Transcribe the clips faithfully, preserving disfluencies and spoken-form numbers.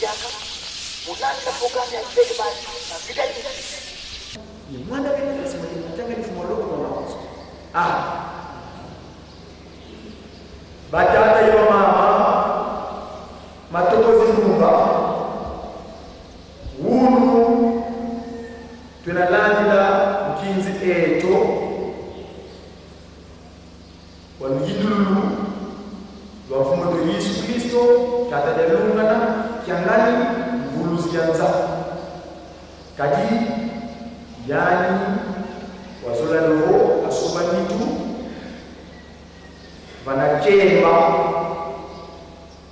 Mu landila programme ya Big Bang na vida yetu. Ni mwana kani kasi mwa tanga ni fuma loko kwa mawazo. Ah. Batata ye bamama, matokozi ndumba, wunu twena landila nkinzi eto wa luyindululu lwa Mfumu eto Yesu Kristo, Tata dia lungana, Kiangani, Mvuluzi ya nza. Kadi yani wazola dio vo asomba nitu vana Kemba,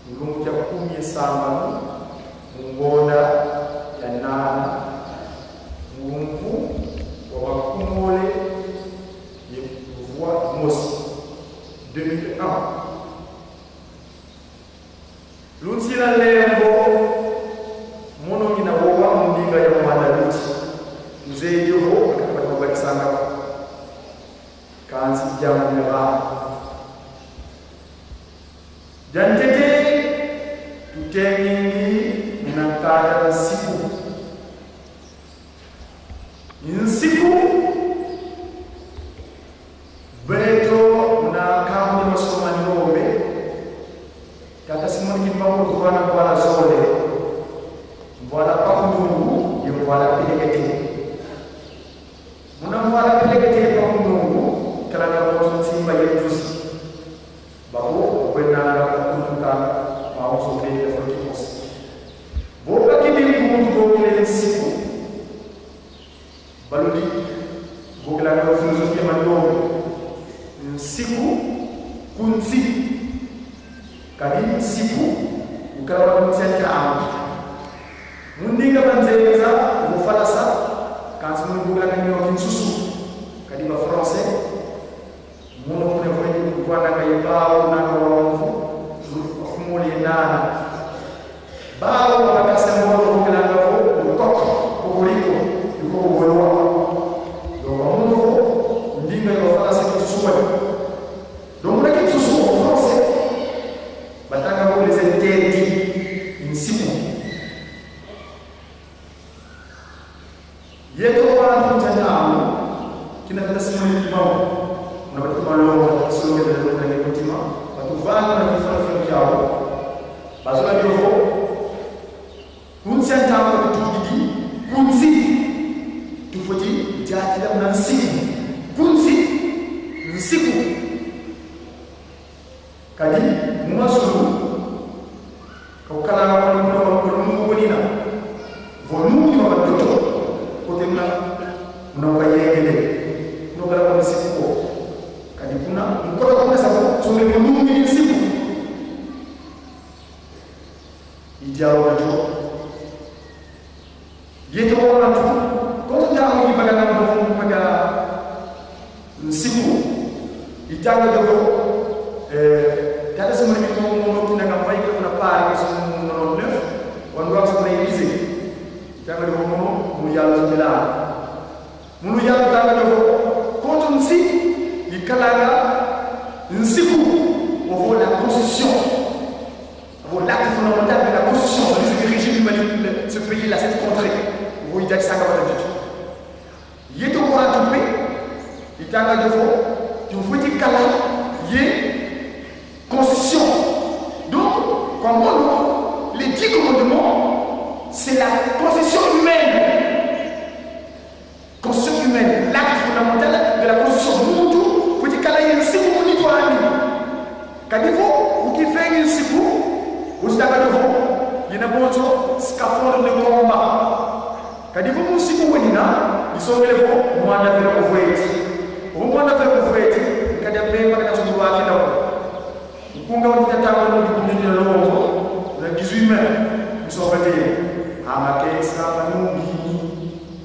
mu lumbu kia kumi ye sambanu, mu ngonda ya nana, mu lumbu wa makumole ye luvwa mosi, deux mille un. Lunsila lemvo, mono ngina wowa mu ndinga ya Muanda Luti. Nzeye dio vo, akapata mabakisanga. Kansi diambu dia vava. Dia ntete, tutengingi muna nkanda nsiku. Nsiku, beto muna nkambu dia masomo ma ndombe, Tata Simon Kimbangu tuvana mvwala zole, mvwala pakundungu ye mvwala pelekete. Muna mvwala pelekete ye pakundungu, kalanga bonso nsimba ye nzuzi. Babo, kwenanga kukunduka, mawonso mbele ya foti kosi. Bo bakidi nkundu bokele nsiku, baludi, bokelanga filosofia ma ndombe. Nsiku, ku nsi. Kadi nsiku, ukala wa ku nsi a ntangu. Mu ndinga banzenza, mu Falasa, kansi mu bokelanga ni wa kinsusu. Kadi ba Français, mono kuna vwene kuvwandanga ye bawu nanga wa mvu, mvu muli nana. Bawu bakasa mono kukelanga vo, coq, kokoriko, yuko kuvolwa. Yo, ba mono vo, ndinga yo fala se kinsusu wani. Donc, muna kinsusu, en français, batanga vo les interdits, nsiku. Yeto wantu ntantamu, kina Tata Simon Kimbangu, na batu malonga, songe na longa na kutima, batu vana na kifana fana kiawu, bazola dio vo, ku nsi a ntangu tutudidi, ku nsi, tufweti diatila muna nsiku, ku nsi, nsiku. Kadi, mu mazulu, ka kukala muna, muna, muna, muna nungu kwenina. Vo nungu ni wa matoto, kote muna, muna kwa yengele. Kuna kala kwa nsiku ko. Kadi kuna, mu kota kuna sa ko, songe mu nungu ni nsiku. I diawu dio. Yeto wantu, koto ntangu ibakana mvungu mpaka nsiku, itanga dio vo, eh, Tata Simon Kimbangu mono kina kamvaika kuna Paris, mu nonante-neuf, wandwakisa kuna Élysée. Itanga dio vo mono, mu yalu zobela. Mono yatanga dio vo, koto nsi, ikalanga nsiku, ovo la constitution. Vo l'acte fondamental de la constitution, c'est le régime humanitaire, ce pays-là, cette contrée. Vo i diatisanga vata ditu. Yeto wantu mpe, itanga dio vo, tufweti kala ye constitution. Donc, kwa mono, les dix commandements, c'est la constitution humaine. Constitution humaine, l'acte fondamental de la constitution. Muntu, fweti kala ye nsiku mu nitu andi. Kadi vo, ukivengi nsiku, utitanga dio vo, yena bonso scaphandre de combat. Kadi vo mu nsiku wenina, isongele vo, mwanda vela kuvweti. Vo mwanda vela kuvweti, kadi a mpemba kana sulu wake na. Nkunga wa ntantamu ni ku nina longo, le dix-huit mai, mu sovete. Amakesa manungi,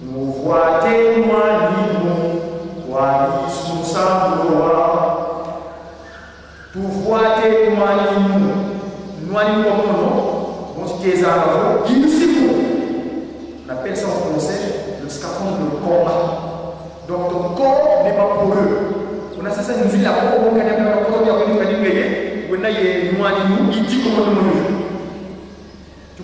mu vwate mwaninu, wa Yesu nsambulu wa. Tuvwate mwaninu, mwaninu wa mono, mu kikezanga vo, i nsiku. On appelle ça en français le scaphandre de combat. Donc ton corps n'est pas poreux. Una sasa nzila ko, ko kana kana ko ya ko ni kani ngeye, wena ye mwaninu, i dix commandements. Tu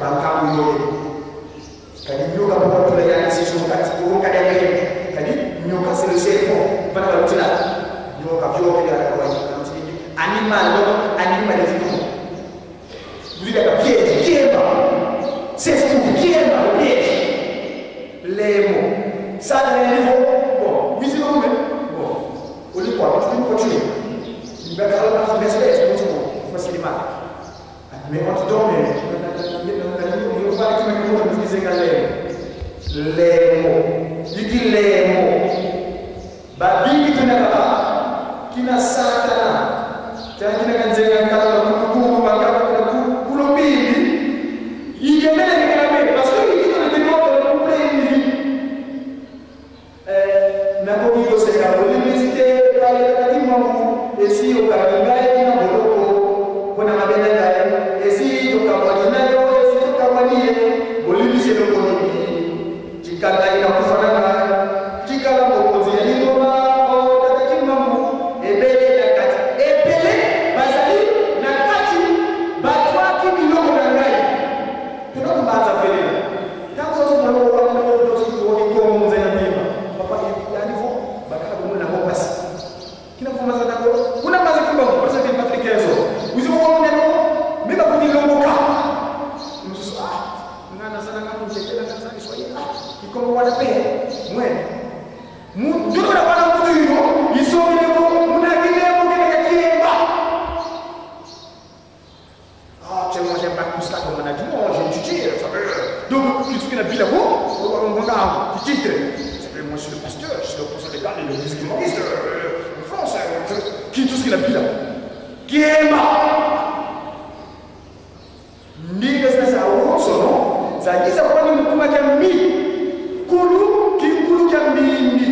bankangu yoyo. Kadi nyoka mpe watula yandi nsisi o nkati, o nkadi ya mpembe. Kadi nyoka, c'est le serpent. Vana balutila. Nyoka, vioka, vioka, vioka. Mano, animal des animaux. Vous dites à piège, kiemba. C'est ce que kiemba, le piège. Lembo. Ça, c'est un niveau. Bon, oui, c'est bon, mais bon. Au lieu de quoi, tu peux continuer. Il va faire la respect, c'est bon, c'est bon. Facilement. Mais on te donne, mais, il faut pas que tu me dises que lembo. Lembo. Il dit lembo. Babingi tuna baba, kina Satana, tena kina kanzenga nkala na kulu kulu, bakaka kuna kulu, kulu mbili, ikemele kina me, parce que il dit que le démon dans le couple est une vie. Eh, na koki koseka bolimbisi te, pale kati mwangu, esi okabinga ye na boloko, mpona mabe na ngai, esi tokabwani na yo, esi tokabwani ye, bolimbisi eloko nini? Tika ngai na kufa na ngai, tikala mokonzi ya lingomba, o tata Kimbangu, ebele na kati. Ebele bazali na kati, batwaki biloko na ngai. Tuna mbanza velela. Ntango zozo molongo wana, molongo zozo, kikongo nzai na mpimba. Papa, yandi vo, bakala kumona ngo mpasi. Kina mfumu za ndako, kuna mbanza Kimbangu, parce que Patrick Kenzo. Wizi kwa mwana no, mimi bakuti longoka. Mosusu, ah, ngana sana ngana mjekela ngana sana Kiswahili. Ah, kikongo wana pe, mwe. Mu, ndio na bana mtu yo, isongi lebo, muna kile mo kile kiemba. Ah, actuellement, j'ai un bac plus quatre en management, j'ai étudié, ça veut, donc, il faut qu'il a bien, bon, on va, on va, qui titre. Ça veut, moi, je suis le pasteur, je suis le pasteur de Galles, le musique humoriste, euh, en France, euh, qui tout ce qu'il a bien. Kiemba. Ndinga zina zawonsono, zayiza kwandi mu kuma kia mbi. Kulu, kinkulu kia mbimbi.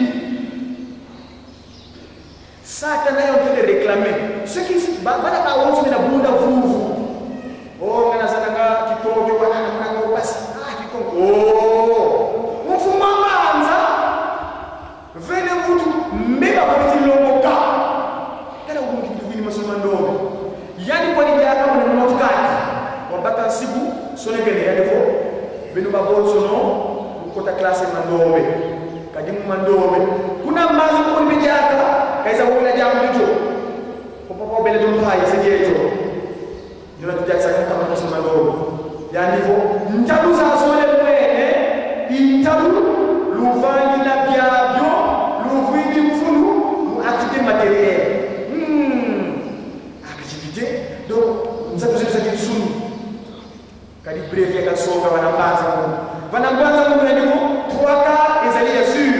Satana est en train de réclamer. Ce qui, ba-, bana bawonso bena bunda vuvu. Oh, ngana zana nga kikongo ke wana na mwana ngo pasi. Ah, kikongo. Oh. Mfumu a mbanza. Vene mvutu, mbeba kwa biti longoka. Tala wungi tuwini masomo ma ndombe. Yandi kwani diaka muna noti kati. Wabaka nsiku, sonekene yandi vo. Beno babonsono, kota classe ma ndombe. Kadi mu ma ndombe. Kuna mbazi kuni diaka, kayiza wona diambu dio. Papa obele tumpa, yese dieto. Yona tudiakisa nkama kwa sima lolo. Yandi vo, ntalu zazole mwene, i ntalu luvangila biabio, luvwidi mfunu, mu activité matérielle. Hmm. Activité, donc, nzatu zetu za kinsuni. Kadi brevet ya kasonga vana mbanza mu. Vana mbanza mu yandi vo, trois quarts ezali ya sûr.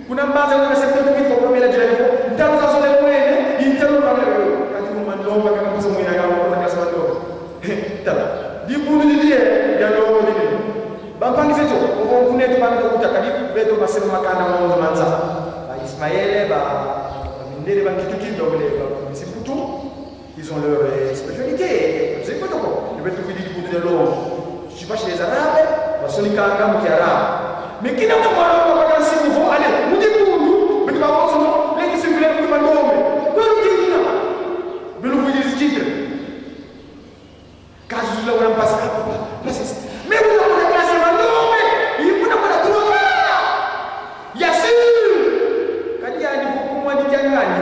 Kuna mbanza kuna septembre huit kwa premier la jila vo, ntalu zazole mwene, i ntalu kwa mwene. Kadi mu ma ndombe, kaka mbuza mwina kama kuna classe ma ndombe. He, tala. Dibundu didi ye, ya ndombe didi. Bampangi zeto, ovo mvune tu bana kuta kadi, beto basema makanda mwanzo manza. Ba Ismaele, ba, ba Mindele, ba Kituki, donc les, ba, ba Misiputu. Ils ont leur, euh, spiritualité. Vous écoutez quoi? Je vais te dire du bout de l'eau. Je suis pas chez les Arabes, parce que les Kanaka, qui Arabes. Mais qui n'a pas parlé, on va pas dans ces mouvements. Allez, nous dit pour nous, mais tu vas voir, non, les qui circulent, nous demandons, mais, quoi, nous dit, non. Mais nous, vous dites, titre. Kazu la wana mpasi, ah, papa, mpasi. Mais vous, vous, vous, vous, non, mais, il faut pas trop. Ya sûr. Kadi yandi kukumwa ni kiangani.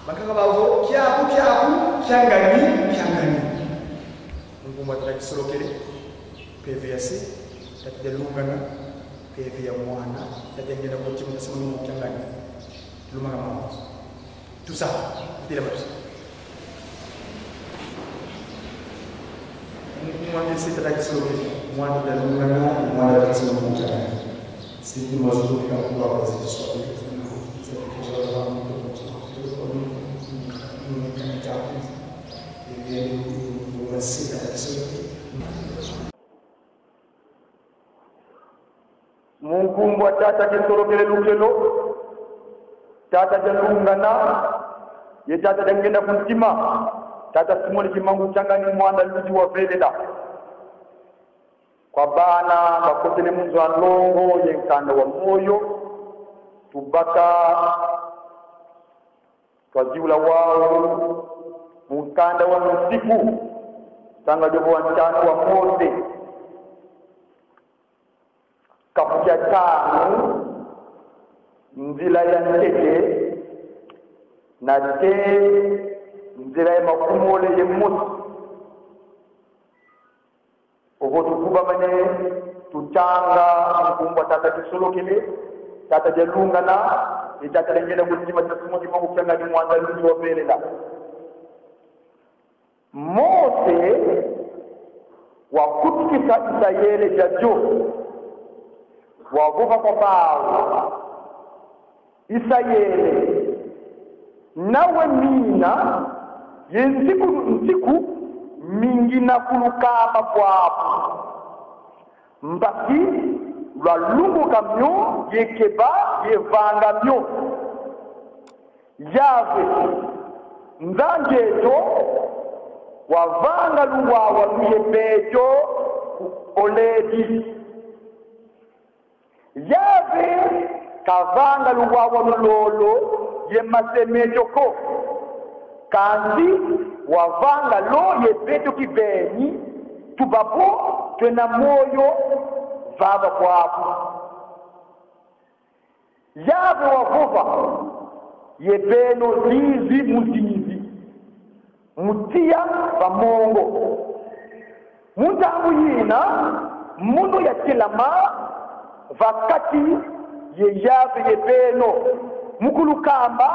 Bakaka bavo, kiaku, kiaku, kiangani, kiangani. Mu nkumbu a Tata Kisolokele, mpeve ya se, Tata Dialungana, mpeve ya mwana, Tata Diangienda ku Ntima, Tata Simon mu kiangani. Lumaka mama. Tout ça, kutela mabisi. Mu nkumbu a se, Tata Kisolokele, mwana Dialungana, mwana Tata Simon mu kiangani. Siti mazulu ka kuwa kwa zitu swali. Mu nkumbu a Tata Kisolokele Lukelo, Tata Dialungana, ye Tata Diangienda ku Ntima, Tata Simon Kimbangu Kiangani, Mwanda Ludi wa Velela. Kwa bana bakotele mu nzo a nlongo ye nkanda wa moyo, tubaka twaziula wau mu nkanda wa Misiku, ntangwa dio vo wa ntanu wa Mose, kapu kia tanu, nzila ya ntete, nate Nzila ya makumole ye mosi. Ovo tukubamene, tutanga nkumbu a Tata Kisolokele, Tata Dialungana, ye Tata Diangena ku ntima tia sumu, tima kukianga ni Mwanda Ludi wa Belela. Mose wakutukisa Isayele diadio, wavova kwa bawu: Isayele, nawe mina ye nsiku nsiku mi ngina kulukamba kwaku. Mpasi lwalunguka mio ye keba ye vanga mio. Yave, Nzambi eto, wavanga luwawanu ye beto ku Olebi. Yave kavanga luwawanu lolo ye mase meto ko, kansi wavanga lo ye beto kibeni, tuba vo twena moyo vava bwabu. Yave wavova ye beno zizi mu zizi, mu tiya va mongo. Mu ntangu yina, mono yatelama va kati ye Yave ye beno, mu kulukamba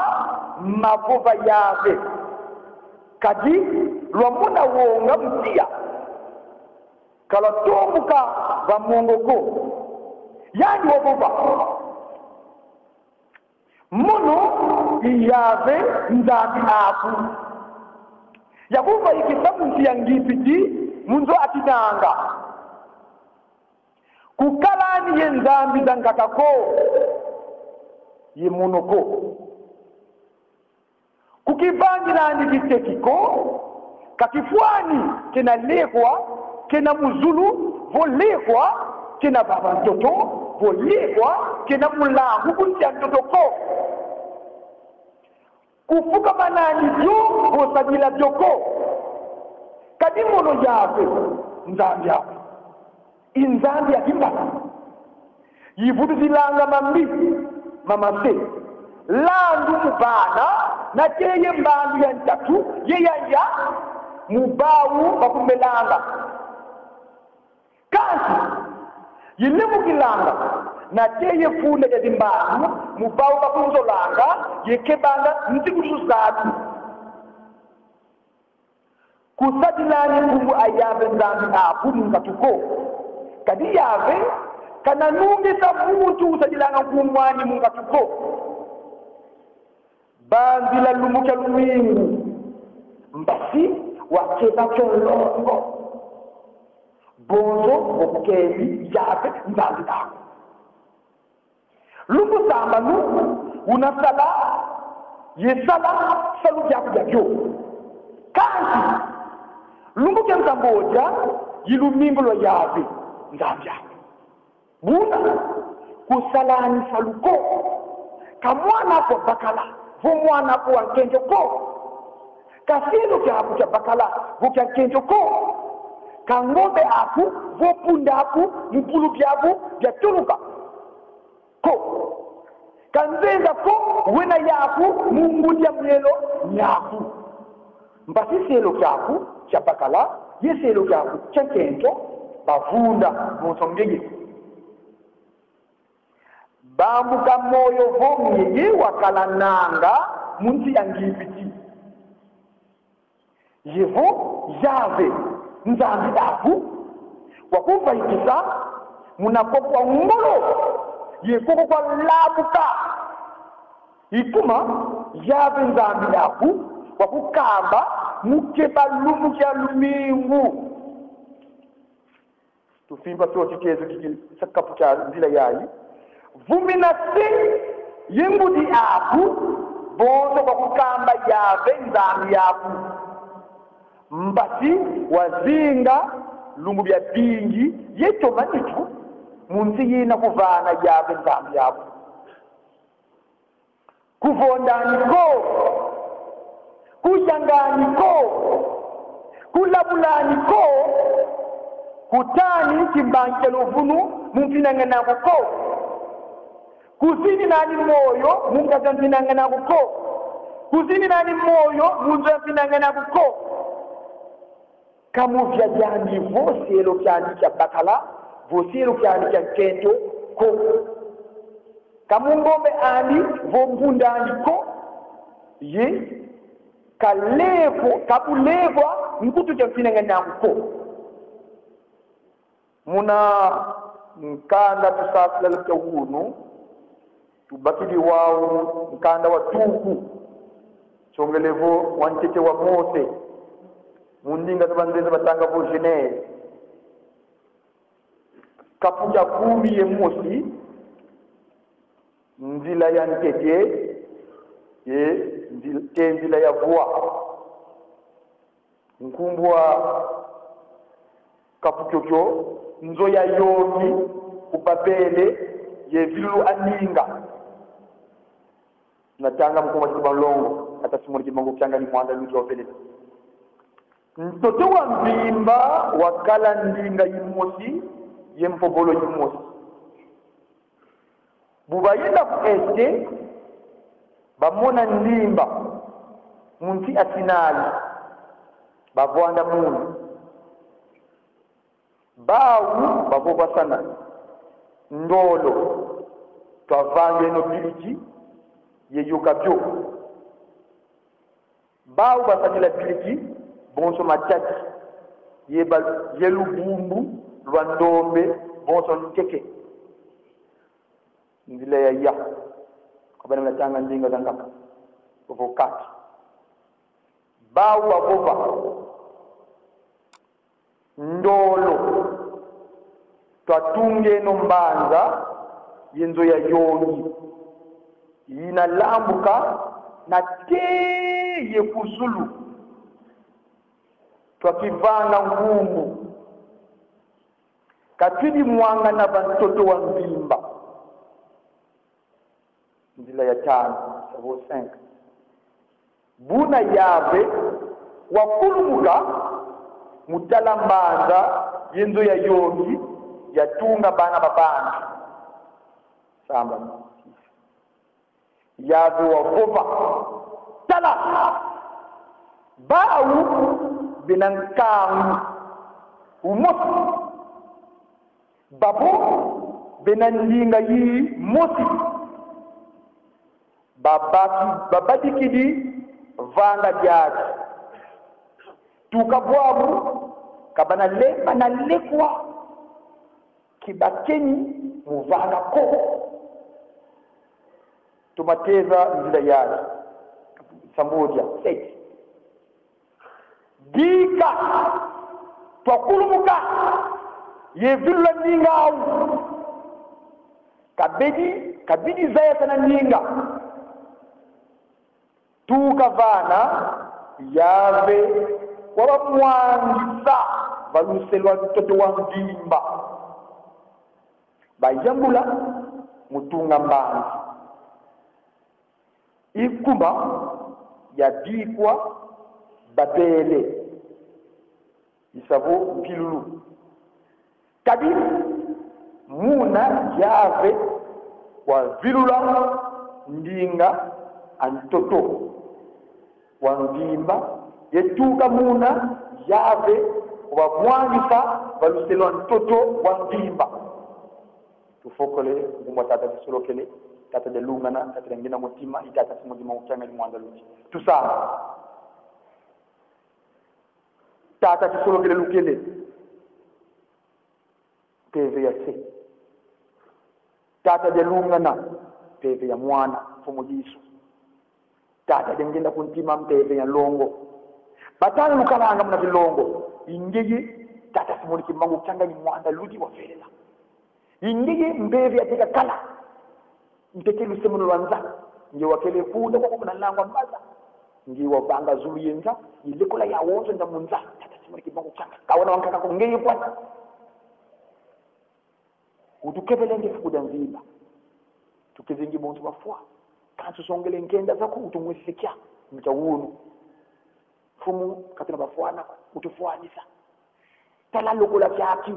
mavova Yave. Kadi lwamona wonga mu tiya, ka lwatombuka va mongo ko. Yandi wavova: Mono i Yave Nzambi aku, yakuvaikisa mu nsi ya Ngipiti, mu nzo akinanga. Kukalani ye nzambi zankaka ko, ye mono ko. Kukivangilandi kiteki ko, ka kifwani kena lekwa, kena mu zulu, vo lekwa kena vava ntoto, vo lekwa kena mu nlangu ku nsi a ntoto ko. Kufukamanani dio vo sadila dio ko. Kadi mono Yave Nzambi aku i Nzambi ya kimbata, yivutudilanga mambi ma mase. Landu mu bana, nate ye mbandu ya ntatu ye ya ya, mu bawu bakumbelanga. Kansi yilemukilanga nate ye funda dia zimbandu, mu bawu bakunzolanga ye kebanga nzikulusu zatu. Kusadilani nkumbu a Yave Nzambi aku mu nkatu ko. Kadi Yave kananungisa muntu usadilanga nkumbu ani mu nkatu ko. Banzila lumbu kia lumingu, mpasi wakeba kio longo. Bonso vo kukembi Yave Nzambi aku. Lumbu sambanu una sala ye sala salu diaku diadio. Kansi lumbu kia nsambwadia i lumingu lwa Yave Nzambi aku. Buna, kusalani salu ko. Ka mwana aku wa bakala vo mwana aku wa nkento ko. Ka selo kiaku kia bakala vo kia nkento ko. Ka ngombe aku vo punda aku mu bulu biaku bia tuluka ko. Ka nzenza ko wena yaku mu ngudi a mielo miaku. Mpasi selo kiaku kia bakala ye selo kiaku kia nkento bavunda bonso ngeye. Bambuka moyo vo ngeye wakalananga mu nsi ya Ngipiti. Ye vo Yave Nzambi aku wakuvaikisa muna koko kwa ngolo ye koko kwa lamuka. I kuma Yave Nzambi aku wakukamba mu keba lumbu kia lumingu. Tufimpa fioti kiezo kiki sa kapu kia nzila yayi. Vumina se ye ngudi aku, bonso kwa kukamba Yave Nzambi aku. Mpasi wazinga lumbu biabingi ye toma nitu mu nsi yina kuvana Yave Nzambi aku. Kuvondani ko, kuyangani ko, kulabulani ko, kutani kimbangi kia luvunu mu mfinangana aku ko, kuzinginani moyo mu nkazi a mfinangana aku ko. Kuzini nani moyo mu nzo ya mfinangana aku ko. Ka mu via diandi vo sielo kiandi kia bakala, vo sielo kiandi kia nkento ko. Ka mu ngombe andi vo mbund'andi ko. Ye ka levwa, ka bu levwa nkutu kia mfinangana aku ko. Muna nkanda tusasila lukya wunu, tubakidi wau nkanda wa Tuku, nsongele vo wa ntete wa Mose, mu ndinga za banzenza batanga vo Genèse. Kapu kia kumi ye mosi, nzila ya ntete, ye nzila, te nzila ya vwa. Nkumbu wa kapu kiokio, nzo ya yongi ku Babele ye vilulu a ndinga. Na tanga mu kuma Banlongo, Tata Simon Kimbangu Kiangani Muanda Ludi wa velela. Ntoto wa mvimba wakala ndinga yimosi ye mpovolo yimosi. Bu bayenda ku Est, bamona ndimba mu nsi a Sinai, bavwanda munu. Bau bavovasana: Ndolo, twavangeno biliki ye yoka bio. Bau basadila biliki, bonso matadi, ye ba-, ye lubumbu lwa ndombe, bonso nkeke. Nzila ya ya. Kwa bana muna tanga ndinga za nkaka, vo kati. Bau bavova: Ndolo, twatungeno mbanza ye nzo ya yongi, yina lambuka nate ye ku zulu. Twakivanga nkumbu. Ka twidi mwangana va ntoto wa mvimba. Nzila ya tanu, savo cinq. Buna Yave wakulumuka mu tala mbanza ye nzo ya yongi yatunga bana ba bantu. Sambanu. Yave wavova: Tala! Bau bena nkangu umosi. Babo bena ndinga yimosi. Babaki-, babadikidi vanga diadi. Tuka bwabu, ka bana le-, bana lekwa ki bakeni mu vanga ko. Toma teza nzila yadi. Sambodia, sept. Dika, twakulumuka ye vilula ndinga au. Kabedi, kabidi zayasana ndinga. Tuka vana, Yave wabamwangisa va luse lwa ntoto wa mvimba. Bayambula mu tunga mbanza. I kuma yabikwa Babele, i savo mpilulu. Kadi muna Yave wavilula ndinga a ntoto wa mvimba, ye tuka muna Yave wabamwangisa va luse lwa ntoto wa mvimba. Tufokole, nkumbu a Tata Kisolokele, Tata Dialungana, Tata Diangina Mutima, i Tata Simon Kimbangu Kiangani Muanda Ludi. Tusamba. Tata Kisolokele Lukele, mpeve ya se. Tata Dialungana, mpeve ya mwana, Mfumu Yesu. Tata Diangenda ku ntima, mpeve ya longo. Batanu lukalanga muna kilongo. I ngeye Tata Simon Kimbangu Kiangani Muanda Ludi wavelela. I ngeye mpeve ya teka kala. Ntete lusembolo lwa nza. Nge wakele kunda kwa kuna langwa maza. Nge wavanga zulu ye nza. I lekola yawonso nda mu nza. Tata Simon Kimbangu Kiangani. Ka wena wankaka ko, ngeye kwani. Utukevelenge fuku dia mvimba. Tukezengi bonso bafwa. Kansi usongele nkenda zaku, utumwesese kia mu kia wunu. Mfumu, ka tuna bafwana ko, utufwanisa. Tala lokola kiaki.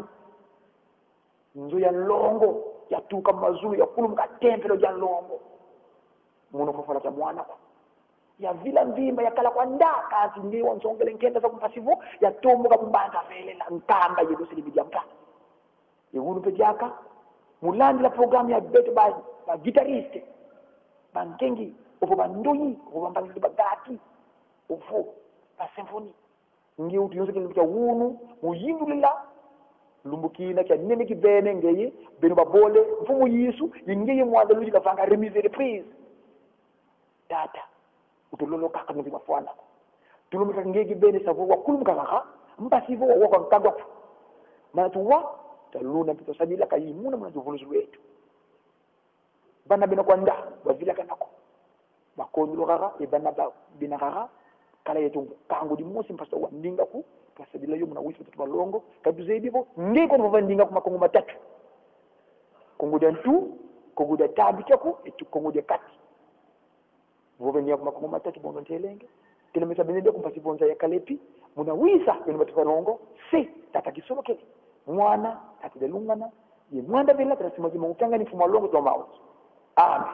Nzo ya nlongo yatuka mazulu, yakulumuka tempelo dia nlongo. Mono fofala kia mwana ko. Yavila mvimba, yakala kwa nda, kansi nge wansongele nkenda za ku mpasi vo yatomboka mu mbanza velela, nkamba ye dosele bidia mpa. E wunu mpe diaka, mu landila programme ya beto ba, ba guitariste, ba nkengi, ovo ba ndoyi, ovo ba mbangi, ba gaki, ovo ba symphonie. Nge utu yonso kilumbu kia wunu, mu yindulila lumbu kina kia nene kibeni ngeye, beno babole, Mfumu Yesu, ye ngeye mwanda ludi kavanga remise et reprise. Tata, utulolo kaka mu mafwana ko. Tulumbu kia ngeye kibeni sa vo wakulumuka kaka, mpasi vo wa kwa nkagwa ko. Mana tuwa, taluna mpe twasadila ka yi muna muna tuvuluzu lweto. Bana bena kwa nda, bavilakana ko. Bakondolo kaka, e bana ba, bena kaka, kala yeto nkangu dimosi mpasi wa ndinga ku, twasadila yo muna wisa tatu malongo, ka tuzebi vo, nge kono vova ndinga ku makongo matatu. Kongo dia ntu, Kongo dia tabi kiaku, etu Kongo dia kati. Vova ndinga ku makongo matatu bonso ntelenge. Telemesa bene dia ku mpasi vonza ya kalepi, muna wisa, beno batu balongo, se, tata kisolokele. Mwana, tata delungana, ye mwanda vela, tata sima kimongo kiangani mfumu a longo twa maozi. Amen.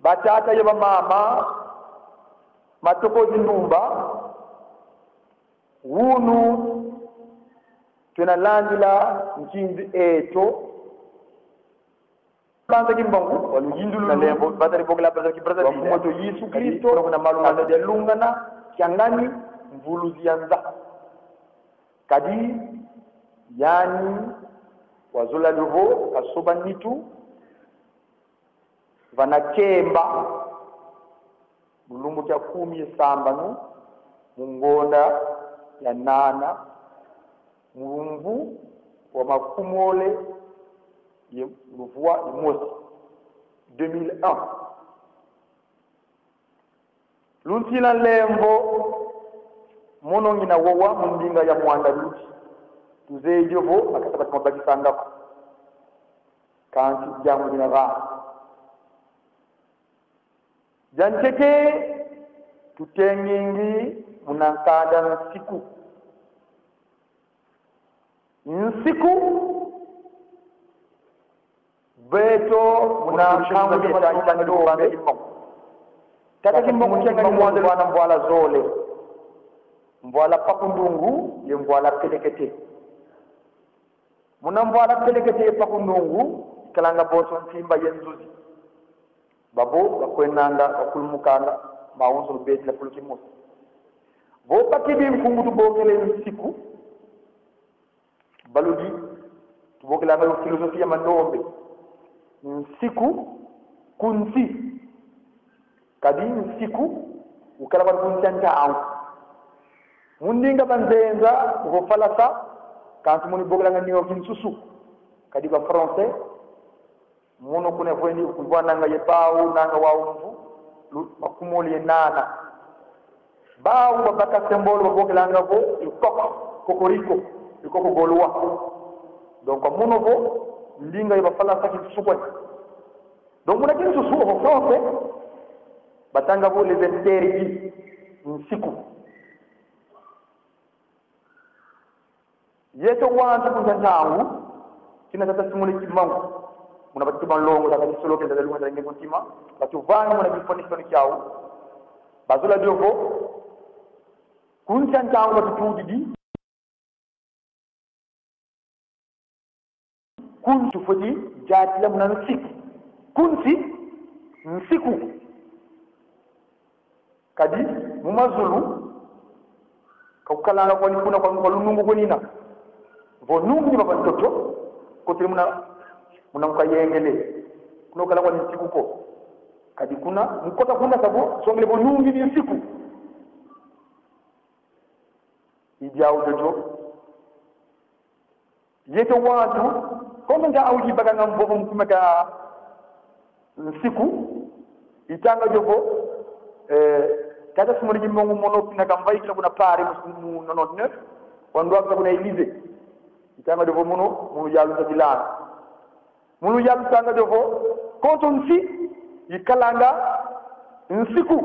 Batata ye bamama, matokozi ndumba, wunu twena landila nkinzi eto. Banza Kimbangu, wa luyindulu. Na lemvo, batari bokela Brazzaville, Brazzaville. Wa Mfumu eto Yesu Kristo, kuna malu manda dia lungana, kiangani, mvuluzi ya nza. Kadi, yani, wazola lio vo, kasoba nitu, vana Kemba, mu lumbu kia kumi ye sambanu, mu ngonda ya nana, mu mvu wa makumole ye luvwa ye mosi, deux mille un. Luntila lemvo, mono ngina wowa mu ndinga ya mwanda ludi. Tuzeyi dio vo, makasa bati mabakisanga ko. Kansi diambu dina va. Dia ntete, tutengingi muna nkanda nsiku. Nsiku, beto muna nkangu dia tata Kimbangu. Tata Kimbangu kiangani mwana mvwala zole. Mvwala pakundungu, ye mvwala pelekete. Muna mvwala pelekete ye pakundungu, ikalanga bonso nsimba ye nzuzi. Babo, bakwendanga, bakulumukanga, mawonso lubetila fulu kimosi. Vo bakidi nkungu tubokele nsiku, baludi, tubokelanga yo filosofia ya mandombe. Nsiku, ku nsi. Kadi nsiku, ukala kwa kunsi a ntangu. Mu ndinga banzenza, vo falasa, kansi muni bokelanga nio kinsusu. Kadi ba français, mono kuna vweni, kuvwananga ye bawu, nanga wawu mvu, lu-, makumole ye nana. Bawu babaka symbole, babokelanga vo, le coq, cocorico, le coq gaulois. Donc, mono vo, ndinga ye ba falasa kinsusu kwani. Donc, muna kinsusu, vo français, batanga vo les interdits, nsiku. Yeto wantu kunsi a ntangu, kina tata Simoni Kimbangu, muna batatu banlongo, tata Kisolokele, tata Lunga, tata Ngevo Ntima, batuvanga muna kifonikifoni kiau, bazola dio vo, kunsi a ntangu batutudidi, kunsi tufweti diatila muna nsiku. Kunsi, nsiku. Kadi, mu mazulu, ka kukalanga kwani kuna kwa, kwa lunungu kwenina. Vo nungi ni baba ntoto, kotele muna, muna nkayengele. Kuna kukala kwani nsiku ko. Kadi kuna, mu kota kuna sa vo, songele vo nungi ni nsiku. I diau diodio. Yeto wantu, konso ntangu ibakanga mvovo mu kuma kia nsiku, itanga dio vo, eh, tata Simoni Kimbangu mono kina kamvaikila kuna Paris mu, mu nonante-neuf, wandwaka kuna Élysée. Itanga dio vo mono, mono yalu nzadilana. Mu luyalu tanga dio vo, konso nsi ikalanga nsiku,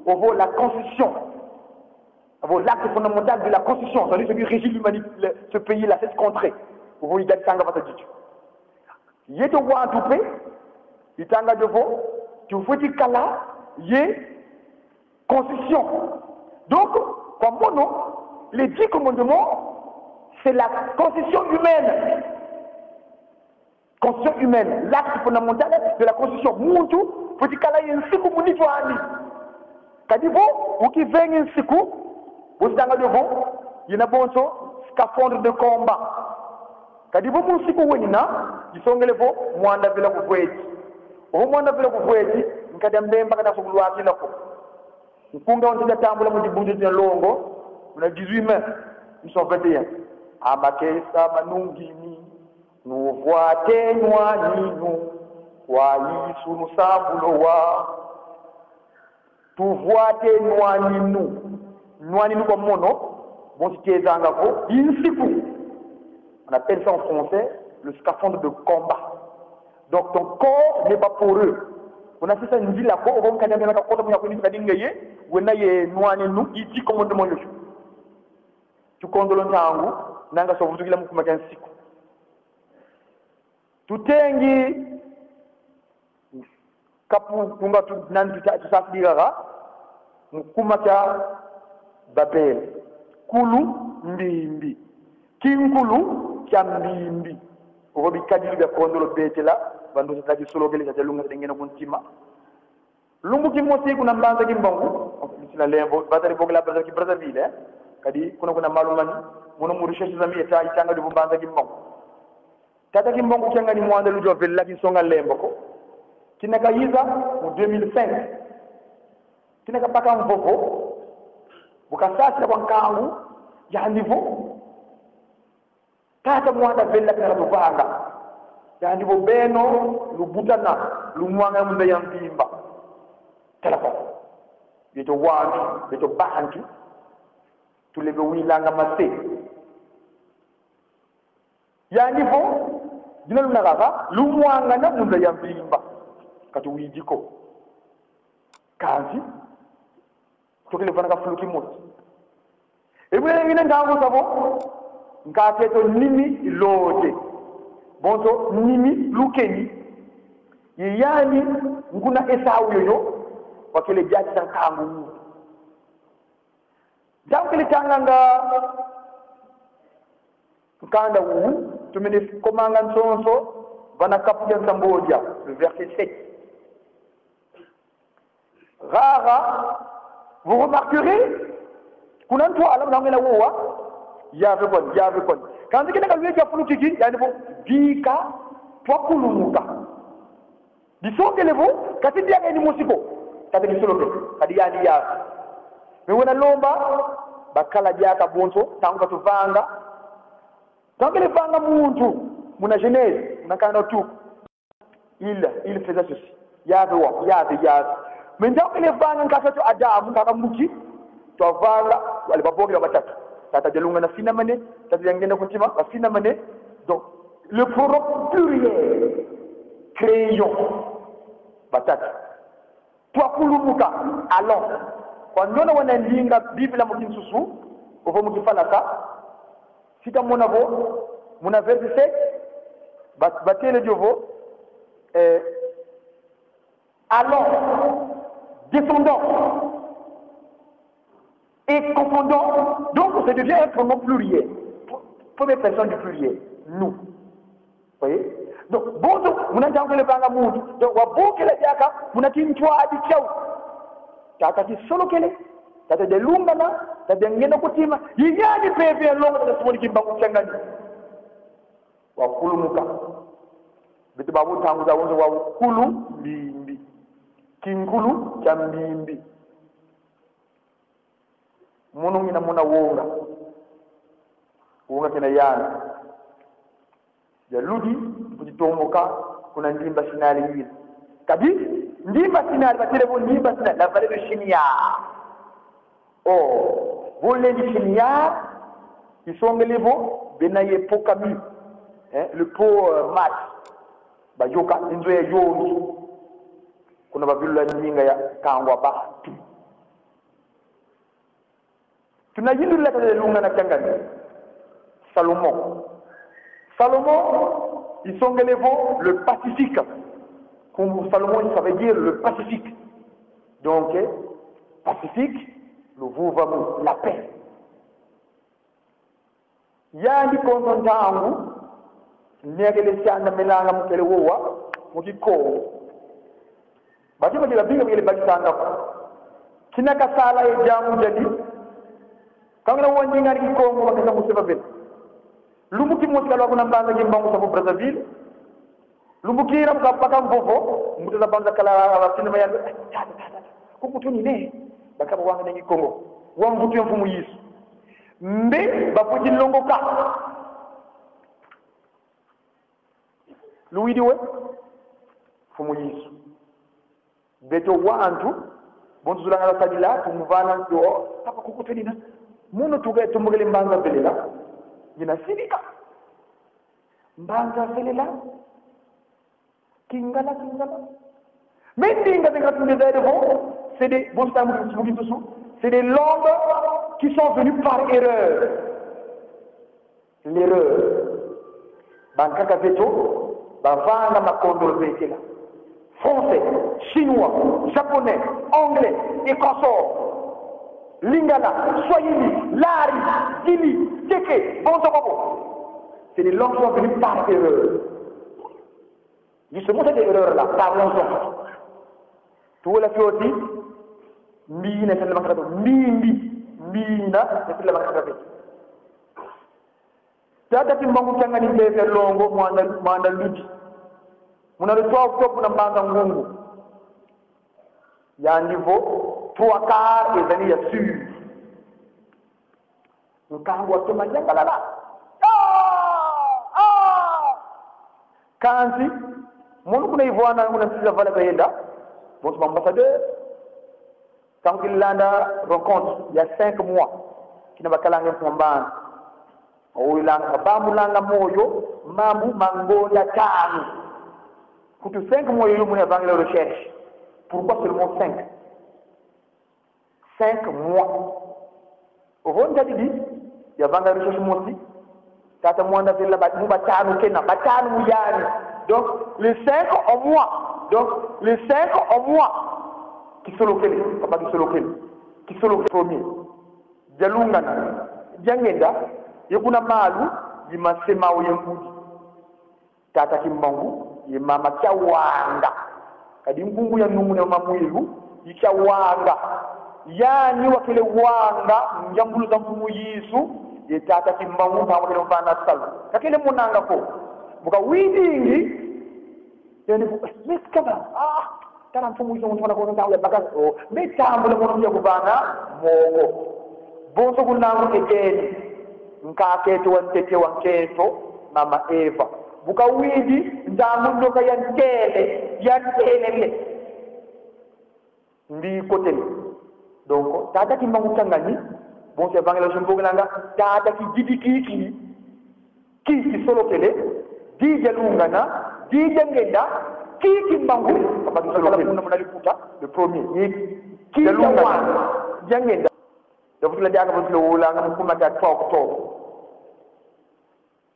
ovo la constitution. Ovo l'acte fondamental de la constitution, c'est-à-dire celui qui régit l'humanité, le, ce pays-là, cette contrée. Ovo idadi tanga vata ditu. Yeto wantu mpe, itanga dio vo, Tufweti kala ye constitution. Donc, kwa mono, les dix commandements, c'est la constitution humaine. Constitution humaine, l'acte fondamental de la constitution. Muntu fweti kala ye nsiku mu nitu andi. Kadi vo ukivengi nsiku, bosi tanga dio vo, yena bonso scaphandre de combat. Kadi vo mu nsiku wenina, disongele vo mwanda vela kufweti. Ovo mwanda vela kufweti, nkadi a mbemba kana sokulwakila ko. Nkunga wa nzila tambula mu dibundu dia longo, muna dix-huit mai mille neuf cent vingt et un. Amakesa manungini, nuvwate nwaninu, kwa Yesu nsambulu wa. Tuvwate nwaninu. Nwaninu kwa mono, bonso tezanga vo, i nsiku. On appelle ça en français le scaphandre de combat. Donc ton corps n'est pas poreux. Una sisa nzila ko, ovo nkadi a mbemba kakota mu yaku nitu kadi ngeye, wena ye nwaninu, i dix commandements yoyo. Tukondolo ntangu, nanga so vutukila mu kuma kia nsiku. Tutengi kapu kunga tu, nani tuta-, tusafidila mu kuma kia Babele. Kulu mbimbi. Kinkulu kia mbimbi. Ovo bikadilu bia kondolo betela, bandu sa tata kisolokele, sa tata lunga, sa tata ngena ku ntima. Lumbu kimosi kuna Mbanza Kimbangu, sina lemvo, bazari bokela bazari ki Brazzaville, eh? Kadi kuna kuna malu mani, mono mu recherche zami eta itanga dio vo Mbanza Kimbangu. Tata Kimbangu kiangani mwanda ludi wa vela, kinsonga lembo ko. Kina kayiza mu deux mille cinq. Kina kabaka mvovo, bu kasasila kwa nkangu, yandi vo: Tata, mwanda vela kina katuvanga. Yandi vo: Beno lubutana, lumwangana mu nza ya mvimba. Tala kwa. Beto wantu, beto bantu, tulembwilanga mase. Yandi vo: Dina luna kaka, lumwangana mu nza ya mvimba. Katuwidi ko. Kansi, tukele vana ka fulu kimosi. Ebwe ngina ntangu sa vo, nkaka eto nimi lode. Bonso nimi lukeni. Ye yani, nguna Esau yoyo, wakele diatisa nkangu. Ntangu kele tanganga nkanda wu, tumene komanga nsonso, vana kapu dia nsambodia, le verset sept. Rara, vous remarquerez, kuna ntwala, muna ngena wowa, Yave kwani, Yave kwani. Kansi kina kalweki ya fulu kiki, yandi vo: Bika, twakulumuka. Disongele vo, kati diaka yandi mosi ko, kati kisolokele, kadi yandi Yave. Mais wena lomba, bakala diaka bonso, ntangu katuvanga. Ntangu kele vanga muntu, muna Genèse, muna Nkanda Tuku. Il, il faisait ceci. Yave wa, Yave, Yave. Mais ntangu kele vanga nkaka eto Adamu, nkaka mbuki, twavanga, wale babokela batatu. Tata Dialungana bafinamane, Tata Diangenda ku ntima bafinamane. Donc, le pronom pluriel, créons. Batatu. Twakulumuka, allons. Kwa ndiona wena ndinga Biblia mu kinsusu, ovo mu kifalansa, si kamona vo, muna verset sept, ba-, batele dio vo, eh, allons, descendons, et confondons. Donc, ça devient un pronom pluriel. Première personne du pluriel, nous. Vous voyez? Donc, bonso, muna ntangu kele vanga muntu. Donc, wabokela diaka, muna kintwadi kiau. Tata Kisolokele, Tata Dialungana, Tata Diangenda ku ntima, ye yani mpeve ya longo, Tata Simoni Kimbangu Kiangani. Wakulumuka. Beto babu ntangu zawonso wa kulu mbimbi. Kinkulu kia mbimbi. Mono ngina mona wonga. Wonga kena yani. Dia ludi, mputi tomboka, kuna ndimba Sinai yina. Kadi, ndimba Sinai, batele vo ndimba Sinai, la vallée de Shinar. Oh, vo lendi Shinar, isongele vo, bena ye po Kami, hein, le po, euh, Mat. Bayoka, inzo ya yongi. Kuna bavilula ndinga ya kangwa bantu. Tuna yindula Tata Dialungana Kiangani. Salomon. Salomon, isongele vo le pacifique. Mfumu Salomon, ça veut dire le pacifique. Donc, eh, pacifique, luvuvamu, la paix. Yandi konso ntangu, ni akele sianda melanga mu kele wowa, mu Kikongo. Bati bakila binga bakele bakisanga ko. Kina kasala ye diambu diadi, kangula wandinga ni Kikongo, bakasa mu seva vena. Lumbu kimosi kalwa kuna mbanza Kimbangu sa ku Brazzaville. Lumbu kina mu kabaka mvovo, mbuta za banza kala bafina mayambe. Tata, tata, tata. Kuku tuni ne. Bakaba wanga nengi Kongo. Wa mvutu ya Mfumu Yesu. Mbe, bafweti longoka. Luwidi we? Mfumu Yesu. Beto wantu, bonso zulanga sadila, tumuvana, tu, oh, papa kuku tuni na. Mono tuka tumbukele mbanza velela. Yina sidika. Mbanza velela. Kingala, Kingala. Mais ndinga zenga tunde zaire vont, c'est des, bon, c'est un mot qui se, c'est des langues qui sont venues par erreur. L'erreur. Bankaka zeto, bavanga makondolo zetela. Français, chinois, japonais, anglais, et consorts. Lingala, Swahili, Lari, Dili, Teke, bonso bobo. C'est des langues qui sont venues par erreur. Justement, cette erreur-là, parlons-en. Tuwela fioti, mbi yina yasala mankaka, mbi, mbi, mbi yina yasala mankaka. Tata Kimbangu Kiangani mpeve ya longo, Mwanda, Mwanda Ludi. Muna le trois octobre na Mbanza Ngungu. Yandi vo, trois quarts ezali ya sûr. Nkangu wa toma yangalala. Ah! Ah! Kansi, mono kuna ivwana, kuna sisa vala kayenda. Bonso ba ambassadeur. Ntangu kilanda rencontre ya cinq mois. Kina bakalanga mfumu Mbanda. Oyilanga, bambulanga moyo, mambu ma ngonda tanu. Kutu cinq mois yoyo muna yavangila recherche. Pourquoi seulement cinq? Cinq mois. Ovo ntadidi, yavanga recherche mosi. Tata Mwanda vela ba, mu batanu kena, batanu mu yani. Donc, les cinq au moins. Donc, les cinq au moins. Kisolokele, papa kisolokele. Kisolokele premier. Dialungana, Diangenda, ye kuna malu, ye mase mau ye ngudi. Tata Kimbangu ye mama Kiawanga. Kadi nkumbu ya nungu na mamwilu, i Kiawanga. Yani wakele wanga, ngiambulu za Mfumu Yesu, ye tata Kimbangu, ntangu wakele mvana salu. Kakele monanga ko. Bu kawidingi, yani ku, mais kaba, ah, tala Mfumu Yesu, mwana kwa ntangu ya baka, oh, mais tambula mono ya kuvana, mongo. Bonso kunangu ekeni. Nkak'eto wa ntete wa nkento, mama Eva. Bu kawidi, ntangu ndoka ya ntele, ya ntelele. Ndi kotele. Donc, tata Kimbangu Kiangani, bonso yavangila jumbokelanga, tata Kididi kiki, ki kisolokele, di Dialungana, di Diangenda, ki Kimbangu, papa kisolokele. Muna, muna liputa, le premier, ye ki Dialungana, Diangenda. Yavutula diaka vutula wulanga mu kuma kia trois octobre.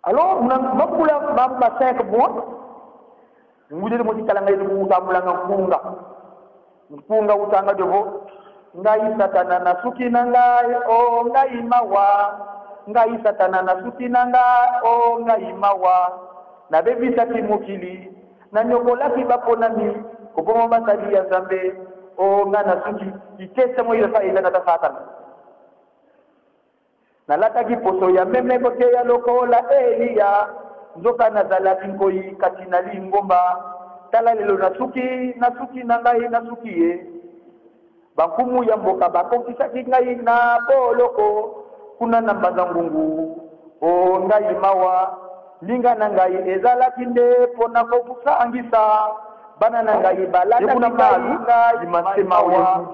Alors, muna makula ma, ma cinq mois, ngudi mosi kalanga yetu kutambulanga nkunga. Nkunga utanga devo, ngai Satana nasuki na ngai, oh ngai mawa. Ngai Satana nasuki na ngai, oh ngai mawa. Nabebisaki mokili, nanyokolaki baponami, koboma basali ya Nzambe, oh nga nasuki. Itese mo ila sa ila na Satana. Nalataki poso ya meme koteya lokola Eliya, nzoka nazalaki nkoyi kati na lingomba. Tala lelo nasuki, nasuki na ngai, nasuki ye. Bankumu ya mboka bakotisaki ngai na boloko, kuna na Mbanza Ngungu. O ngai mawa, ndinga na ngai ezalaki nde mpo na kosangisa bana na ngai, balataki ngai, ngai mawa.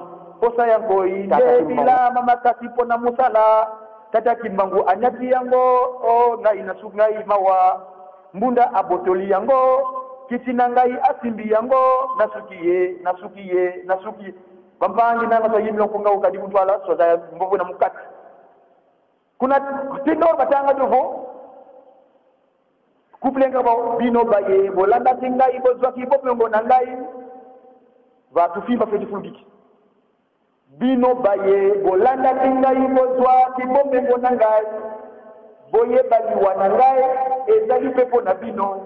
Posa ya nkoyi nde bilama makasi mpo na mosala. Tata Kimbangu anyati yango, o ngai nasuki, ngai mawa. Mbunda abotoli yango, kiti na ngai asimbi yango, nasuki ye, nasuki ye, nasuki ye. Bampangi nanga so yimbila nkunga ukadi kuntwala, so za mbovo na mukati. Kuna Tinor batanga devo. Couple nga ba: bino baye, bolandaki ngai, bozwaki bomengo na ngai. Va tufimba feti fulukiki. Bino baye, bolandaki ngai, bozwaki bomengo na ngai. Boyeba liwa na ngai, ezali mpe mpo na bino.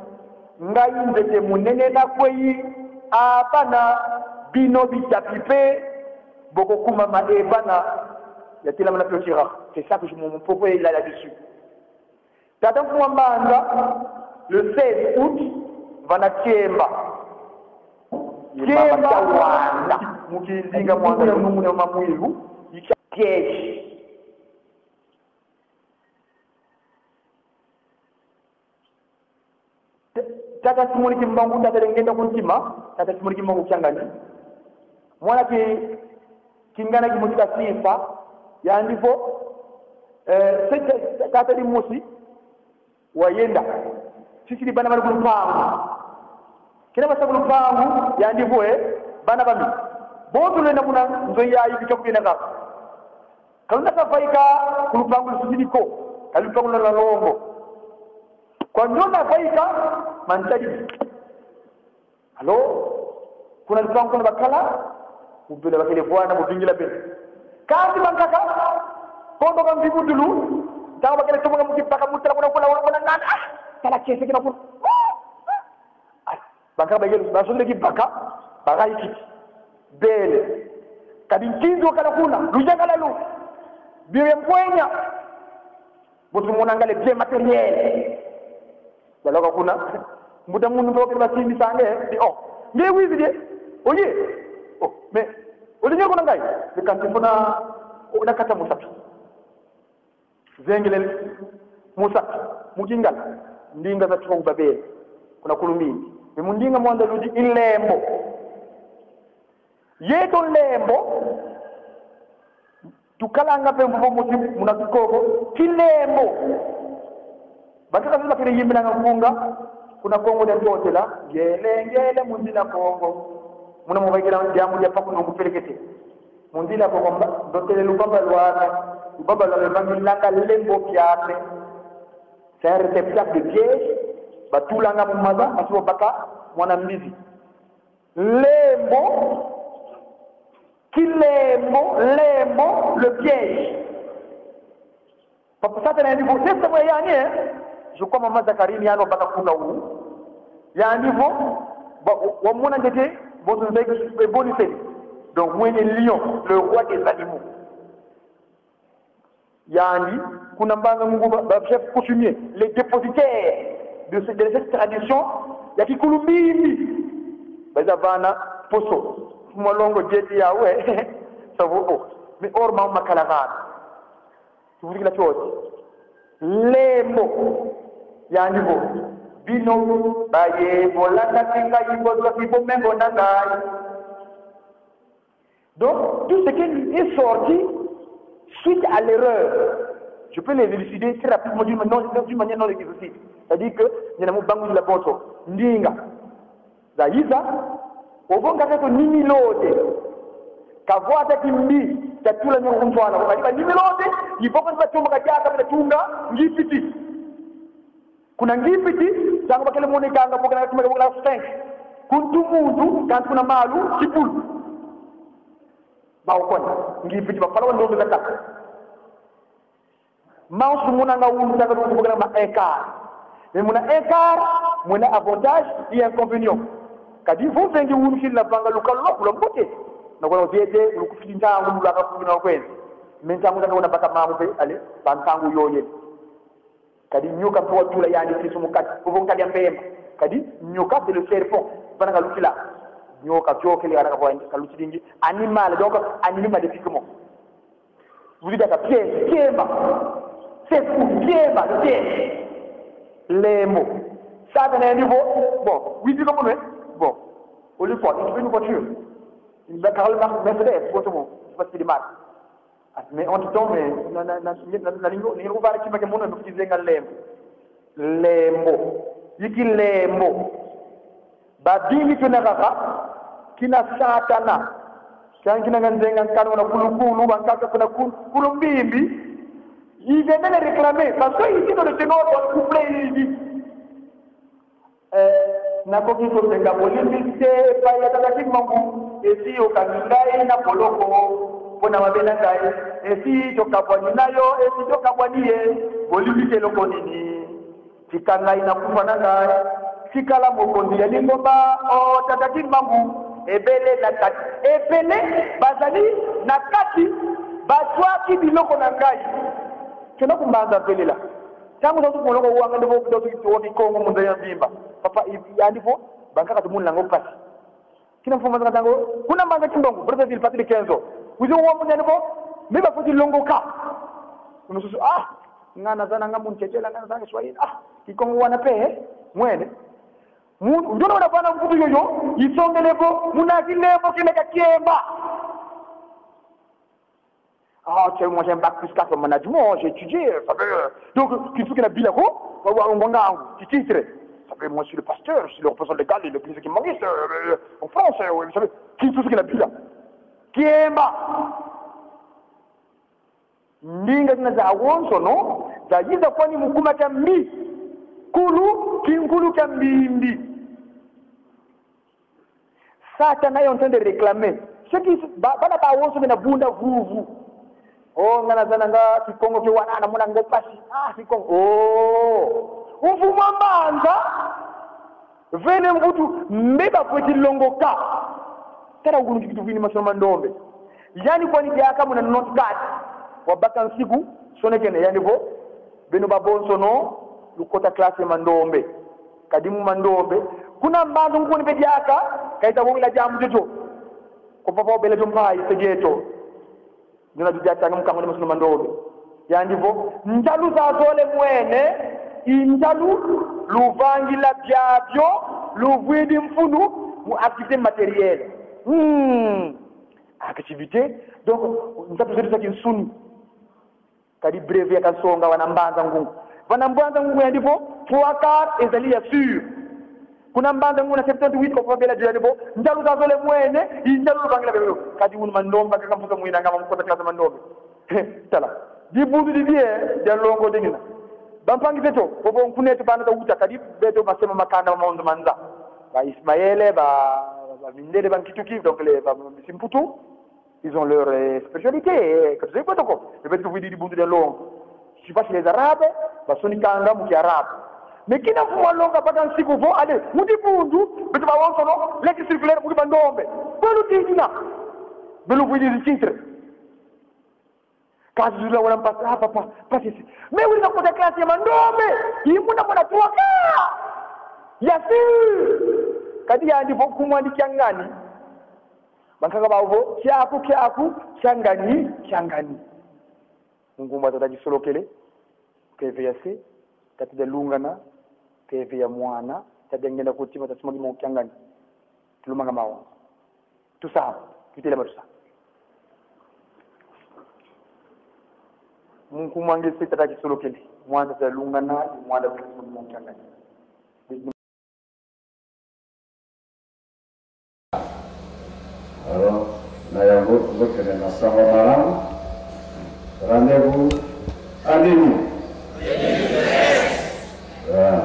Ngai nzete monene nakwei, a bana, bino bitapi mpe, bokokumama e bana. Ya telama na pio tira. C'est ça que je, mon propos est là, là-dessus. Tata Mfumu a Mbanza, le seize août, vana Kiemba. Kiemba, Kiemba, Kiemba, Kiemba, mu kindinga Mwanda, mu muna Mamwilu, ikya piège. T-, Tata Simoni Kimbangu, tata Lengenda ku ntima, Tata Simoni Kimbangu Kiangani. Mwana ki, kingana kimosi ka sifa, yandi vo, eh, se, se, tata dimosi, wayenda. Sisidi bana bana ku lupangu. Kina basa ku lupangu, yandi vo, eh, bana bami. Bonso lwenda kuna nzo yayi bika kuyenda kaka. Kalunda kavaika ku lupangu lusisidi ko, kadi lupangu luna lwa longo. Kwa ndiona vaika, mantadi. Alors, kuna lupangu kuna bakala, mu bela bakele vwanda, mu vingila bela. Kansi bankaka, kondo ka mvimutulu, ntangu bakele tomoka mu kibaka, mu tala kuna, kuna, kuna, kuna, nani, ah, tala kiese kina kuna. Ah, bankaka bayele, basongele kibaka, bagayi kiti. Bele. Kadi nkinzi wakala kuna, luyangalala. Bio ya mpwenya. Bonso mona nga les biens matériels. Baloka kuna. Mbuta muntu ndo kele basimbisa nge, di, oh. Nge wizidi e? Oye. Oh, mais, olingi kuna ngai? Di kansi kuna, oh, na kati ya musapi. Zengele musapi, mu Kingala, ndinga za trongo babele, kuna Kulumbimbi. Mais mu ndinga Mwanda ludi i Lembo. Yeto Lembo, tukalanga mpe mvovo mosi muna Kikongo, Kilembo. Bankaka si bakele yimbinanga nkunga, kuna Kongo dia Ntotela, ngele, ngele, mu nzila Kongo. Muna mu vaikila diambu dia Paku Nungu Pelekete. Mu nzila Kongo mba, ndotele lubaba lwame, lubaba lwame bangilanga Lembo Kiame. C'est un réceptacle de piège, batulanga mu maza, masi babaka mwana mbizi. Lembo, Kilembo, Lembo, le piège. Papa Satana yandi vo, c'est ça, yandi, hein? Je crois, Maman Zacharie, ni yandi wabaka nkunga wu. Yandi vo, ba, wamona ntete, bonso nzeki, e boni seni. Donc, mwene lion, le roi des animaux. Yandi, kuna Mbanza Ngungu, ba, ba chefs coutumiers, les dépositaires de ce, de cette tradition ya Kikulumbimbi. Baza vana poso, mwa longo dieti yawu, eh. Savo, oh. Mais or, ma, makala vana. Tuvudikila fioti. Lembo. Yandi vo: bino baye, bolandaki ngai, bozwaki bomengo na ngai. Donc, tout ce qui est sorti suite à l'erreur, je peux les élucider très rapidement d'une, non, d'une manière non exhaustive. C'est-à-dire que, nina mu bangudila bonso, ndinga. Za yiza, ovo nkaka eto Nimilode. Kavwata kimbi, kiatula niongo ku ntwala. Kadi ba Nimilode, i vo ko ni batomba kadiaka, bela tunga Ngipiti. Kuna Ngipiti, ntangu bakele monekanga, bokela kima, bokela Sphinx. Kuntu muntu, kansi kuna malu, kibulu. Bawu kwandi, Ngipiti, bafala wa ndombe za kaka. Mansu muna nga unu, tanga tu bokela ma écart. Mais muna écart, muna avantage et inconvénient. Kadi vo vengi unu kila vanga lukalu lwaku lwa mbote. Na kuna ziete, lukufiti ntangu, lulaka kuna kwenda. Mais ntangu zaka una baka mamu mpe, allez, ba ntangu yoyele. Kadi nyoka mpe watula yandi kisu mu kati, ovo nkadi ya mpemba. Kadi nyoka, c'est le serpent. Vana kalukila. Nyoka, kiokele, vana kavwa, kalukidingi. Animal, donc, animé maléfiquement. Vous dites à piège, kiema. C'est fou, kiema, piège. Lembo. Satana yandi vo, bon, oui, dis comme, bon. Au lieu quoi, il trouve une voiture. Une belle Karl Marx Mercedes, bon, c'est bon. Je sais pas ce qu'il démarre. Ah, mais entre-temps, mais, na, na, na, na, na, lingo, lingo vara kima ke mono, no kizenga Lembo. Lembo. Yinki Lembo? Babingi tuna kaka, kina Satana. Kansi kina nga nzenga nkanu na kulukulu, bankaka kuna kul-, Kulumbimbi. Ils venaient les réclamer, parce que ici, dans le Ténor, dans le couplet, il dit, Eh, nakoki kosenga bolimbisi te epai ya Tata Kimbangu, esi okangi ngai na boloko mpo na mabe na ngai, esi tokabwani na yo, esi tokabwani ye, bolimbisi eloko nini? Tika ngai na kufa na ngai, tikala mokonzi ya lingomba, o Tata Kimbangu, ebele na kati, ebele bazali na kati, bazwaki biloko na ngai. Kena kumbanza velela. Ntango ozali kolonga wanga nde vo ozali kowa Kikongo mu nza ya mvimba. Papa, i-, yandi vo, bankaka tumoni nango mpasi. Kina mfumu nzaka ntango, kuna mbanza Kimbangu, Brazzaville, partir de quinze heures. Wizi wa mfumu yandi vo, mais bafweti longoka. Mosusu, ah, nga naza na nga mu ntete, nga naza na Kiswahili. Ah, Kikongo wana mpe, eh, mwene. Mu-, ndiona wana vana mvutu yoyo, isongele vo, muna kilembo kina kia Kiemba. Ah, tiens, moi j'ai un bac plus quatre en management, j'ai étudié, ça veut, donc, kintu kina bila ko, wa, wa, ngwangangu, ki titre. Ça veut, moi je suis le pasteur, je suis le représentant légal de l'église kimbanguiste, euh, euh, en France, euh, oui, vous savez, kintu kina bila. Kiemba. Ndinga zina zawonsono, zayiza kwani mu kuma kia mbi. Kulu, kinkulu kia mbimbi. Satana est en train de réclamer. Ce qui, ba-, bana bawonso bena bunda vuvu. Oh, nga naza na nga Kikongo ke wana, namona ngo mpasi. Ah, Kikongo. Oh. Mfumu a mbanza. Vene mvutu, mbe bafweti longoka. Tala wunu kikitu vini masono ma ndombe. Yandi kwani diaka muna nonante-quatre. Wabaka nsiku, sonekene, yandi vo, beno babonsono, lukota classe ya mandombe. Kadi mu mandombe. Kuna mbanza nkundi mpe diaka, ka ita wongela diambu diodio. Ko papa obela dio mpai, se dieto. Ndiona dio diatanga mu kangula masono ma ndombe. Yandi vo, ntalu zazole mwene, i ntalu luvangila biabio, luvwidi mfunu, mu activité matérielle. Hmm. Activité. Donc, nsatu zeto za kinsuni. Kadi brevet ya kansonga wana Mbanza Ngungu. Wana Mbanza Ngungu yandi vo, trois quarts ezali ya sûr. Kuna Mbanza Ngungu na septante-huit, ko kwa bela dio yandi vo, ntalu zazole mwene, i ntalu luvangila bebe. Kadi wunu mandombe, kaka mfuta mwina ngama mu kota classe mandombe. Tala. Dibundu didi, eh, dia longo dingina. Bampangi zeto, bobo nkuneto bana ta wuta, kadi beto masema makanda ma maondo ma nza. Ba Ismaele, ba, ba Mindele, ba Nkituki, donc les, ba Misi Mputu. Ils ont leur, euh, spiritualité, eh, ka tuzeyi kweto ko. Bebe tuvwidi dibundu dia longo. Je sais pas si les Arabes, basonikanga mu Kiarabe. Mais kina mfumu a longo baka nsiku vo, allez, mu dibundu, beto bawonsono, lettre circulaire mu kibandombe. Kwelu didina. Belu vwidi zi titre. Kazi zula wala mpasi, ah, papa, mpasi si. Mais wina kota classe ya mandombe, i muna muna trois quarts. Ya sûr. Kadi yandi vo nkumbu andi Kiangani. Bankaka bawu vo, kiaku, kiaku, Kiangani, Kiangani. Mu nkumbu a Tata Kisolokele, keve ya se, Tata Dialungana, keve ya mwana, Tata Diangienda Kutima, Tata Simon Kimoko Kiangani. Tulumanga mawa. Tusamba, tutelama tusamba. Mu nkumbu a nge se Tata Kisolokele, mwana Tata Dialungana, mwana Tata Simon Kimoko Kiangani. Alors, na yango, tozokende na sango malamu. Rendez-vous en ligne. Ah.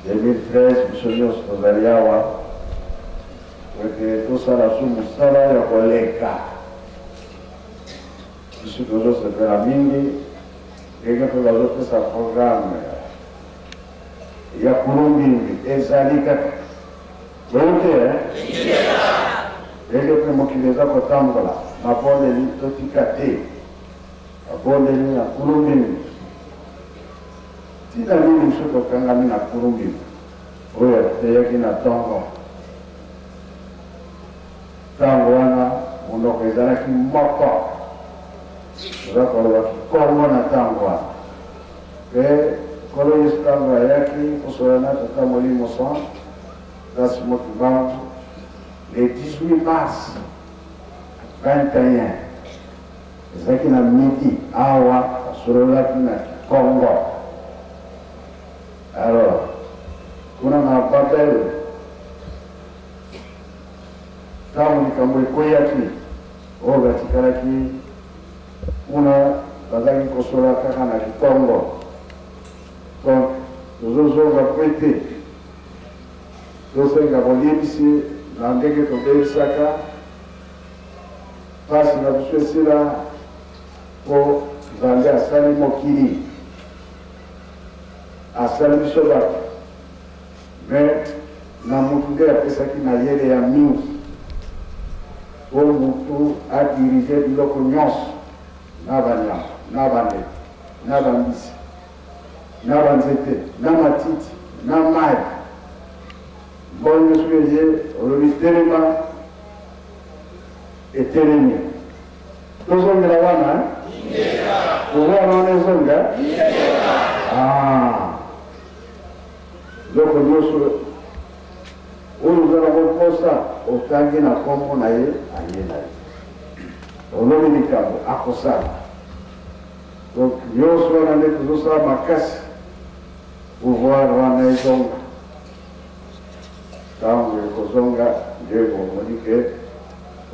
Deux mille treize, biso nyonso tozali awa. Ete tosala su mosala ya koleka. Biso tozosepela mingi, ndenge mpe bazopesa programe ya Kulumbimbi ezali kaka. Boye te, eh? Ndenge mpe mokili eza kotambola, mabondeli totika te. Mabondeli na Kulumbimbi. Ntina nini biso tokangami na Kulumbimbi? Oyo ateyaki na tongo. Ntango wana, monoko ezalaki moko. Toza koloba Kikongo na ntango wana. Mpe Nkolo Yesu ntango ayaki kosolola na Tata Molimo Santu, Tata Simon Kimbangu, le dix-huit mars vingt et un, ezalaki na midi, awa asololaki na Kikongo. Alors, kuna na Babel, ntango likambo ekweyaki, oyo batikalaki kuna bazalaki kosolola kaka na Kikongo. Donc, tozozonga kwe te. Tosenga bolimbisi na ndenge tobebisaka mpasi na biso esila, mpo Nzambe asali mokili, asali biso bato, mais na moto nde apesaki mayele ya mingi, mpo moto adirige biloko nyonso, na banyama, na bandeke, na bambisi, na banzete, na matiti, na mai. Mbongo soki eye, olobi telema, etelemi. Tozongela wana, eh? Pouvoir wana ezonga? Ah. Biloko nyonso oyo oza na mposa, otangi na nkombo na ye, aye na ye. Olobi likambo, akosala. Donc, nyonso wana nde tozosala makasi, pouvoir wana ezonga. Ntango ekozonga, nde bomoni ke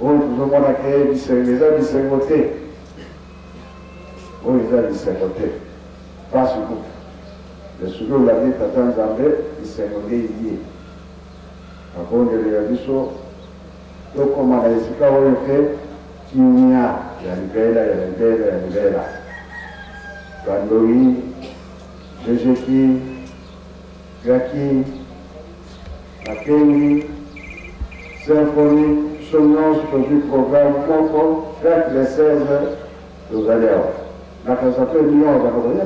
oyo tozomona ke bisengo, eza bisengo te. Oyo eza bisengo te. Mpasi kutu. Mais soki olandi Tata Nzambe, bisengo nde ye. Mabondeli ya biso, tokoma na esika oyo ke kimia ya libela, ya libela, ya libela. Bandoi, Jejeki, Gaki, Makengi, Symphonie, biso nyonso tozwi programme moko, chaque le seize, tozali awa. Na kanisa mpe bino awa, bana koyeba.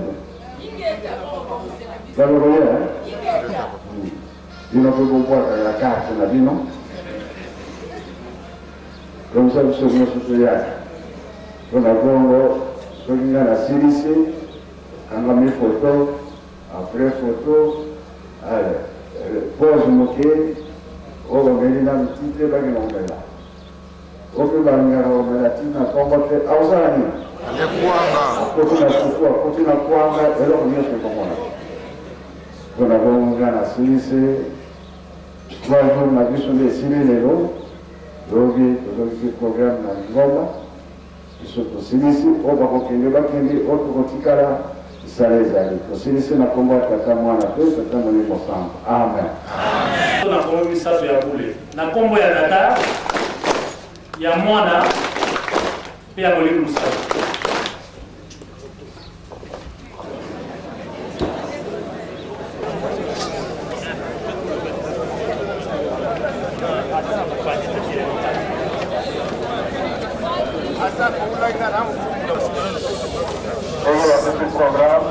Bana koyeba, eh? Hmm. Bino mpe bobwaka ya carte na bino. Komisa biso nyonso toyaka. Mpo na bongo, soki ngai nasilisi, kangami foto, après foto, allez, euh, pause moke, oyo bameli na miti te, bake na komela. Oyo mpe balingaka komela ti na nkombo te, akozala nini? Nde kwanga. Akoti na fufu, akoti na kwanga, eloko nyonso ekomona. Mpo na bongo ngai nasilisi, trois jours na biso nde esili lelo, lobi tozongisi programme na Lingomba, biso tosilisi, oyo bakokende bakende, oyo tokotikala, misala ezali. Tosilisi na nkombo ya Tata, Mwana mpe Tata Molimo Santu. Amen. Na nkombo misato ya bule. Na nkombo ya Tata, ya Mwana, mpe ya Molimo Mosantu. Oyo apepi programme.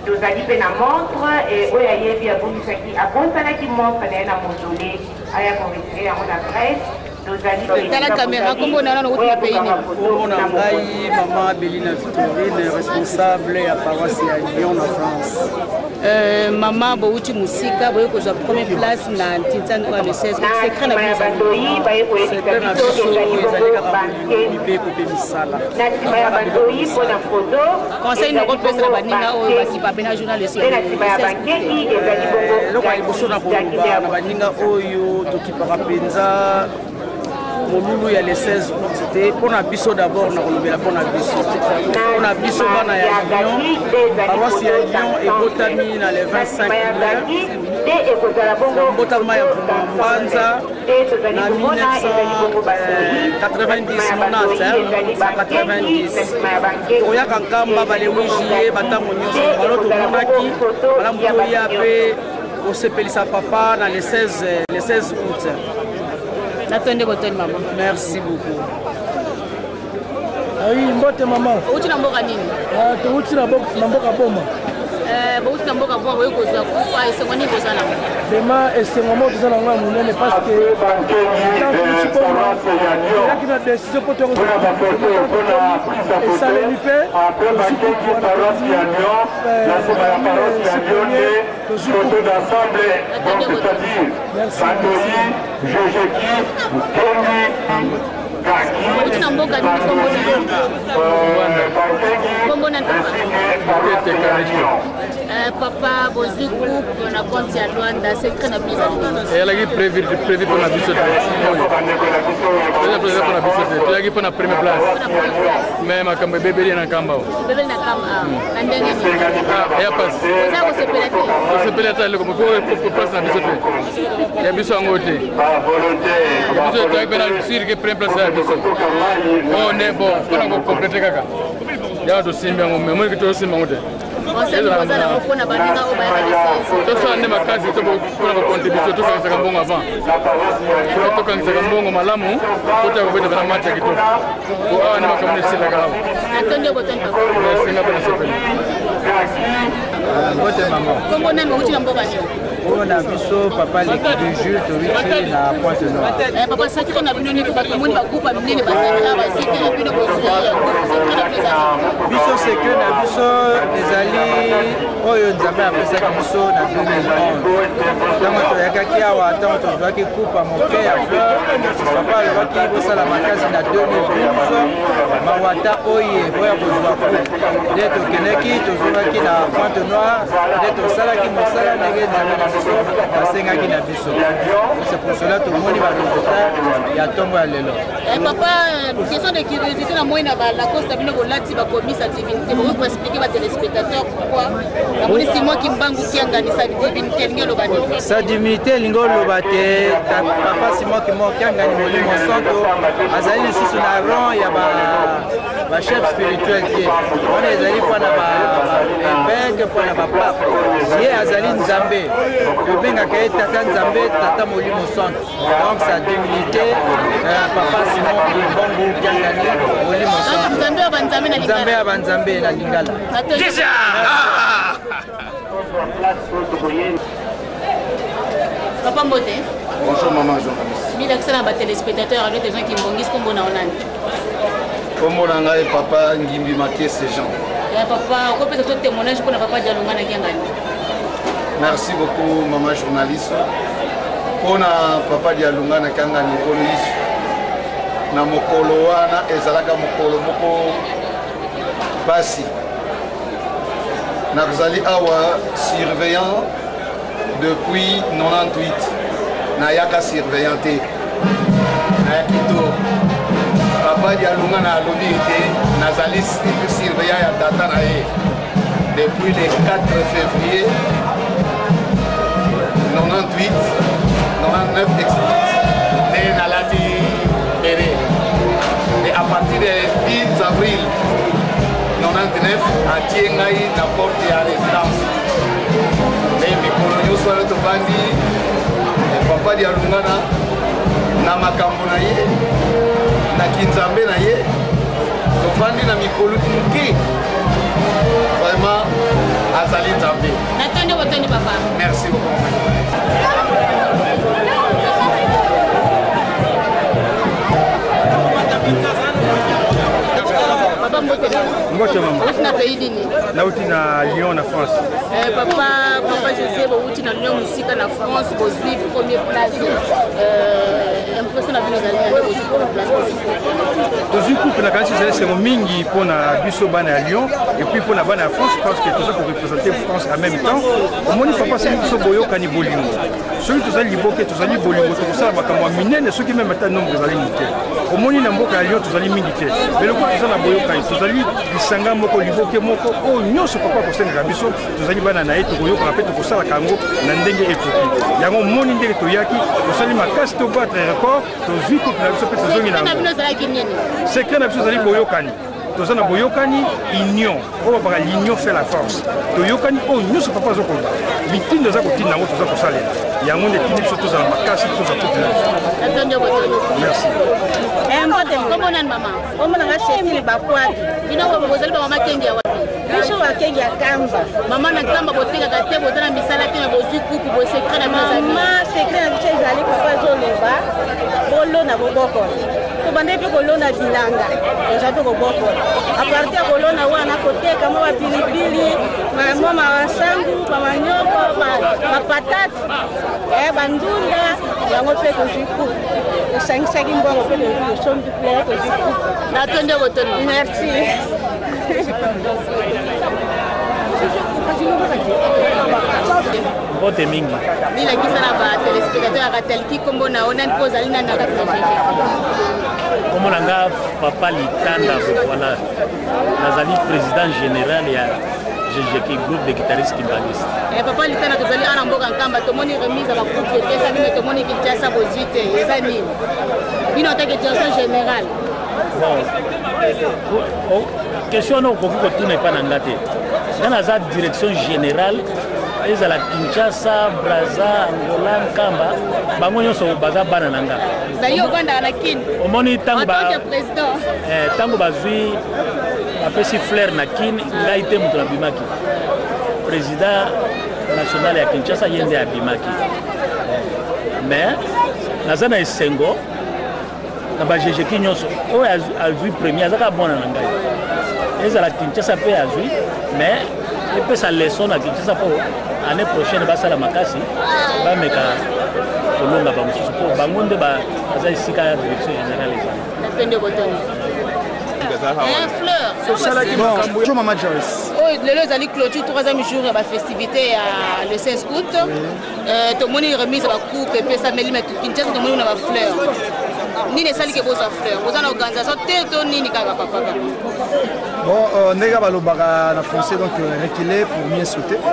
Tozali mpe na montre, eh, oyo ayebi abongisaki, abosanaki montre na ye na mausolée, aya ko retirer yango na presse. Tala caméra, kombo na nani, owuti na pays nini? Kombo na ngai Mama Belina Victorine, responsable ya paroisse ya Lyon na France. Euh, mama, bowuti mosika, boye kozwa première place na ntinzani oyo ya le seize. Secret na bino ezali? Secret na biso ezali kaka bolingo, mibeko mpe misala. Na nsima ya bandoi mpo na foto, conseil nokopesa na baninga oyo bakipa bena journaliste ya le seize? Eh, eloko ya liboso na koloba na baninga oyo tokipaka mpenza molulu ya le seize août te, mpo na biso d'abord, na kolobela mpo na biso. Mpo na biso bana ya Lyon, paroisse ya Lyon ebotami na le vingt-cinq mai, na mbotama ya Vuma Mbanza, na mille neuf cent quatre-vingt-dix, nonante, hein, quatre-vingt-dix. Toyaka Nkamba ba le huit juillet, bantango nyonso. Balo tomonaki, malamu toya mpe kosepelisa papa na le seize, le seize août. Natondi, botondi mama. Merci beaucoup. Ah oui, mbote mama. Owuti na mboka nini? Ah, towuti na bo-, na mboka Boma. Eh, bowuti na mboka Boma, boye kozwa kufa, esengo nini boza na yango? Vraiment, esengo moko toza na yango ya monene, parce que ntango towuti Boma, toyaki na décision mpo toya kozwa kufa. Esalemi mpe, tozwi kufa na kati, eh, na mille neuf cent soixante et un. Photo d'ensemble, donc, c'est-à-dire, merci, Bandoyi, Jejeki, Mukendi, Gaki, Bandoyi, euh, Bankengi, ainsi que Bandoyi. Eh, papa, bozwi coupe na compte ya Luanda, secret na bino. Eyalaki prévu, prévu mpo na biso te. Oyo. Ezalaki prévu mpo na biso te. Toyaki mpo na première place. Mpo na première place. Mais makambo ebebeli na Nkamba. Ebebeli na Nkamba, ah, na ndenge nini? Ah, eya mpasi. Oza kosepela te? Tosepeli ata eloko, mpo, mpo, mpo place na biso te. Ya biso yango te. Ya biso toyaki mpe na sûr que première place ya biso. Oh, ne, bon, mpo na ko compléter kaka. Ya tosimbi yango, mais omoni ke tosimba yango te. Conseil oza nango mpo na baninga oyo bayaka lisusu? Tosala nde makasi to mpo na bakontribution, tokangisaka mbongo avant. Tokangisaka mbongo malamu, mpo toya kobeta bana match ya kitoko. Mpo awa nde makambo esilaka awa. Natondi yo, botondi papa. Merci, nga mpe nasepeli. Ah, mbote mama. Kombo nani, outi na mboka nini? Oyo na biso, papa Leki de Jules, towiti na Pointe-Noire. Eh, papa, secret na bino nini? Bato moni ba groupe ya minene bazali awa, secret na bino bozwi ya groupe, secret na bino ezali? Biso, secret na biso ezali oyo Nzambe apesaki biso na deux mille onze. Ntango toyakaki awa, ntango tozwaki coupe ya moke ya fleur, papa alobaki bosala makasi na deux mille douze, mawata oye boya kozwa coupe. Nde tokendeki, tozongaki na Pointe-Noire, nde tosalaki mosala ndenge Nzambe na biso asengaki na biso. C'est pour cela tomoni ba résultats ya ntongo ya lelo. Eh, papa, euh, question de curiosité, na moyen na ba Lacoste bino bolati bakomi sa divinité. Vous pouvez expliquer ba téléspectateurs pourquoi? Na moni Simon Kimbangu Kiangani sa divinité, lingi oloba nini? Sa divinité, lingi oloba te, ta-, papa Simon Kimbangu Kiangani, Molimo Santo, azali lisusu na rang ya ba ba chef spirituel te. Wana ezali mpo na ba, ba évêque, mpo na ba pape. Ye azali Nzambe. Tobengaka ye Tata Nzambe, Tata Molimo Santo. Donc sa divinité, euh, papa Simon Kimbangu Kiangani, Molimo Santo. Nzambe ya banzambe na Lingala. Nzambe ya banzambe na Lingala. Déjà! Ah! Papa mbote. Bonjour maman journaliste. Milakisa na ba téléspectateurs ya Lutte des gens qui mbongis, kombo na yo nani? Kombo na ngai papa Ngimbi Makiese Jean. Ya papa, okopesa to témoignage mpo na papa Dialungana Kiangani? Merci beaucoup maman journaliste. Mpo na papa Dialungana Kiangani, nkolo Yesu, na mokolo wana ezalaka mokolo moko mpasi. Nazali awa surveillant depuis nonante-huit. Nayaka surveillant te. Nayaki tour. Papa Dialungana alobi ete nazali surveillant ya tata na ye depuis le quatre février nonante-huit, nonante-neuf, excuse. Nde nalati beret. Et à partir de dix avril nonante-neuf, atie ngai na porte ya résidence. Mais mikolo nyonso wana tovandi, eh, papa Dialungana na makambo na ye, na kinzambe na ye, tovandi na mikolo moke. Vraiment, azali Nzambe. Natondi, botondi papa. Merci beaucoup. Papa, mbote na yo. Mbote mama. Outi na pays nini? Nauti na Lyon, na France. Eh, papa, papa José, bouti na Lyon, mosika na France, bozwi première place. Euh, impression na bino ezali nini nde bozwi première place? Tozwi coupe, nakanisi ezali esengo mingi mpo na biso bana ya Lyon et puis mpo na bana ya France, parce que toza ko représenter France en même temps. Omoni papa, soki biso boyokani, bolingo, soki tozali liboke, tozali bolingo, tokosala makambo ya minene, soki même ata nombre ezali moke. Omoni na mboka ya Lyon tozali mingi te, mais lokola toza na boyokani, tozali lisanga moko, liboke moko, oyo nyonso papa akosengaka biso, tozali bana na ye, tokoyokaka mpe tokosalaka yango na ndenge ekoki. Yango omoni ndenge toyaki, tosali makasi to battre record, tozwi coupe na biso mpe tozongi na yango. Secret na bino ezalaki nini? Secret na biso ezali boyokani. Toza na boyokani, union. Oyo babaka l'union fait la force. Toyokani, oyo nyonso papa aza koloba, mitindo aza kotinda yango, toza kosalela. Yango nde etindi biso tozala makasi, tozala coupe na biso. Natondi yo, botondi. Merci. Eh, mbote. Kombo nani, mama? Kombo na ngai Cecile Bakwadi. Bino bozali ba mama kengi ya wapi? Biso bakengi ya Kamba. Mama, na Kamba botekaka te, boza na misala te, mais bozwi coupe, bo secret na bino ezali? Mama, secret na biso ezali, papa azoloba, bolona, bobokola. Tobandaki mpe kolona bilanga, toza mpe kobokola. À partir ya kolona wana, koteka mwa bapilipili, ma-, mwa masangu, bamanioko, ba-, bapatate, eh, bandunda, yango mpe tozwi coupe. Tosangisaki mbongo mpe tozwi, tosombi mpe tozwi coupe. Natondi yo, botondi. Merci. Mbote mingi. Mina lakisa na ba téléspectateurs ya Katelki, kombo na yo nani, mpe ozali nani na kati na G G K? Kombo na nga Papa Litanda Bukwana. Nazali président général ya G G K, groupe de guitaristes kimbanguistes. Eh, Papa Litanda, tozali awa na mboka Nkamba, tomoni remise ya ba coupes epesami, mais tomoni Kinshasa bozwi te. Eza nini? Bino en tant que direction générale. Bon, o, o, question wana okoki kotuna epai na nga te. Nga naza direction générale, ezala Kinshasa, Brazza, Angola, Nkamba, bango nyonso baza bana na nga. Za yo vandaka na Kin. Omoni, tango ba, en tant que président, eh, tango bazwi, bapesi fleur na Kin, ngai te moto nabimaki. Président national ya Kinshasa, ye nde abimaki. Mais naza na esengo na ba G G K nyonso. Oyo azwi, azwi premier, aza kaka mwana na ngai. Ezala Kinshasa mpe azwi, mais epesa leçon na Kinshasa mpo année prochaine basala makasi, bameka kolonga bamosusu, mpo bango nde ba-, baza esika direction générale ezali. Napende botondi. Eh, fleur. Bon, bonjour, Mama Joyce. Oyo lelo ezali clôture, troisième jour ya ba festivités ya le seize août. Euh, tomoni remise ya ba coupes epesameli, mais Kinshasa tomoni na ba fleurs. Nini esali ke bozwa fleur? Boza na organisation te to nini kaka, papa, kaka? Bon, euh, ndenge balobaka na français, donc, euh, reculer pour mieux sauter. Ah.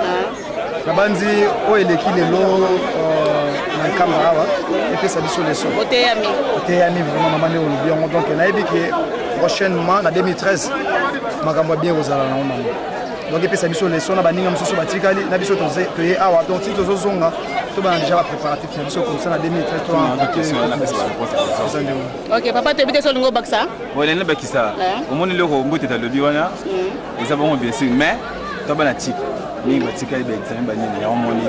Nabanzi oyo eleki lelo, euh, na Nkamba awa, epesa biso leçon. Oteyami. Oteyami vraiment, mama, nde olobi yango. Donc nayebi que prochainement, na deux mille treize, makambo ya bien ekozala na yango, mama. Donc epesa biso leçon na baninga mosusu batikali, na biso toze-, toye awa. Donc si tozozonga, tobanda déjà ba préparatifs na biso, comme ça na deux mille treize, to-, question, na question, eza nde. Ok, papa, toyebi te soki olingi obakisa. Wala nabakisa. Eh. Omoni eloko mbote talobi wana. Mm. Eza bongo bien sûr, mais to bana tika. Mingi batika ba examen, ba nini, ya omoni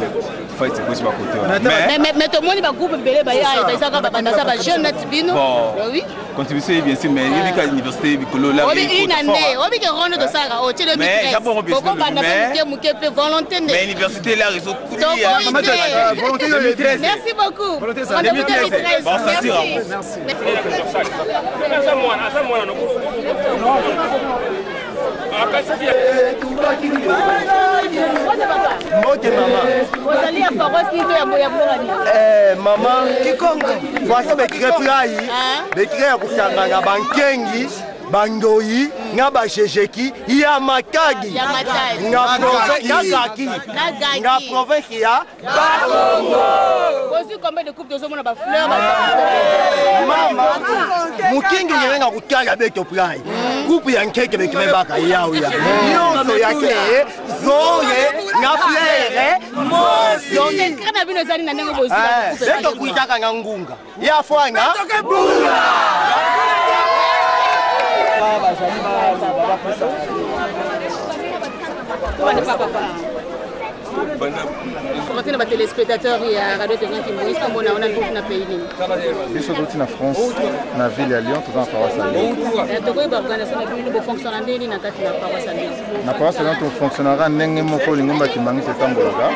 fight ekosi ba côté wana. Mais, mais, mais tomoni ba groupe ebele baya, c'est ça, baza kaka ba, baza ba jeunes neti bino. Bon. Eh oui. Contribution est bien sûr, mais, eh, yebi ka université bikolo la, obi ina nde, obi ke rondo tosaka, oh, tu es deux mille treize. Mais ça, bon, bien sûr, boko banda mais muke muke pe volonté nde. Mais université la réseau. Donc, hein, volonté, euh, volonté deux mille treize. Merci beaucoup. Volonté ça. Rendez-vous deux mille treize. Deux mille treize. Bon, ça sera bon. Merci. Mbote, mama. Ozali ya paroisse nini to ya mbo-, ya mboka nini? Eh, mama. Kikongo. Faso bekire prai, hein? Bekire ya kusangana bankengi, bandoyi, na ba G G K ya Matadi. Ya Matadi. Na province, na Gaki. Na Gaki. Na province ya Bakongo. Bozwi combien de coupes? Tozomona ba fleurs, ba fleurs. Mama, mukingi nyenga kutala beto prai. Coupe ya nkeke beto me baka yau ya. Nyonso ya ke, zoe, na fleur, mosi. Secret na bino ezali na ndenge bozwi ba coupe. Eh, beto kuitaka na ngunga. Ya fwana. Comment tu vas, papa? Comment tu vas, téléspectateur ya Radio Télévision Kimbanguiste, kombo na yo nani, na pays nini? Biso touti na France, na ville ya Lyon, toza na paroisse ya Lyon. Eh, tokoyeba organisation na bino, bo fonctionner ndenge nini na kati na paroisse ya Lyon? Na paroisse ya Lyon, to fonctionnera ndenge moko lingomba Kimbanguiste etambolaka.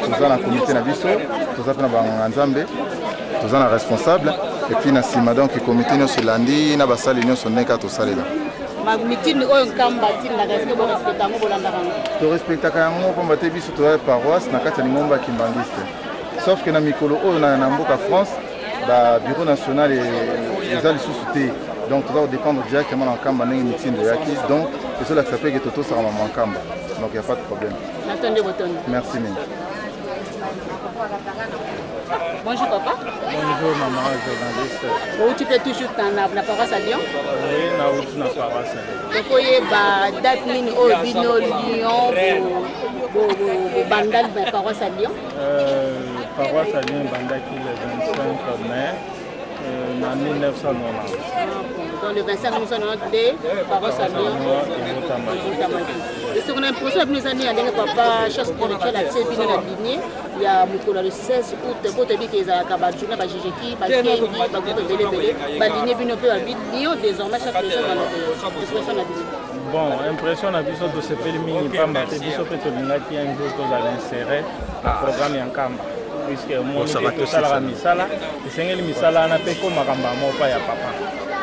Toza na comité na biso, toza mpe na banganga Nzambe. Toza na responsable, et puis na nsima, donc, comité nyonso elandi, na basali nyonso ndenge kaka tosalela. Ma-, mitindo oyo Nkamba atindaka, est-ce que bo respectaka yango, bolandaka yango? To respectaka yango, mpamba te biso toza paroisse na kati ya lingomba Kimbanguiste. Sauf que na mikolo oyo na, na mboka France, ba bureau national e-, eza lisusu te. Donc, toza ko dépendre directement na Nkamba ndenge mitindo eyaki. Donc, ezolakisa mpe que totosaka mama Nkamba. Donc, y a pas de problème. Natondi botondi. Merci mingi. Bonjour, papa. Bonjour, maman journaliste. Outi mpe toujours na, na, na paroisse ya Lyon? Oui, nauti na paroisse ya Lyon. Tokoyeba date nini oyo bino Lyon bo-, bo-, bo-, bobandaki na paroisse ya Lyon? Euh, paroisse ya Lyon ebandaki le vingt-cinq mai, euh, na mille neuf cent nonante. Ah, bon. Donc, le vingt-cinq mai mille neuf cent nonante, nde paroisse ya Lyon ebotamaki. Ebotamaki. Et c'est une impression, bino eza nini ya ndenge papa, chef spirituel atie bino na lignée ya mokolo ya le seize août, mpo toyebi ke ezalaka ba journée, ba G G K, ba Kengi, ba groupe ebele ebele, ba lignée bino mpe ba bi-, Lyon désormais chaque maison dans le, expression na bino. Bon, impression na biso, tosepeli mingi, mpamba te biso mpe tolingaki un jour tozala inséré na programme ya Nkamba, puisque omoni ke tosalaka misala, esengeli misala wana mpe ekoma makambo moko ya papa.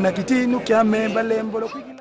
mona kitinu kiame, balembolo kwikila.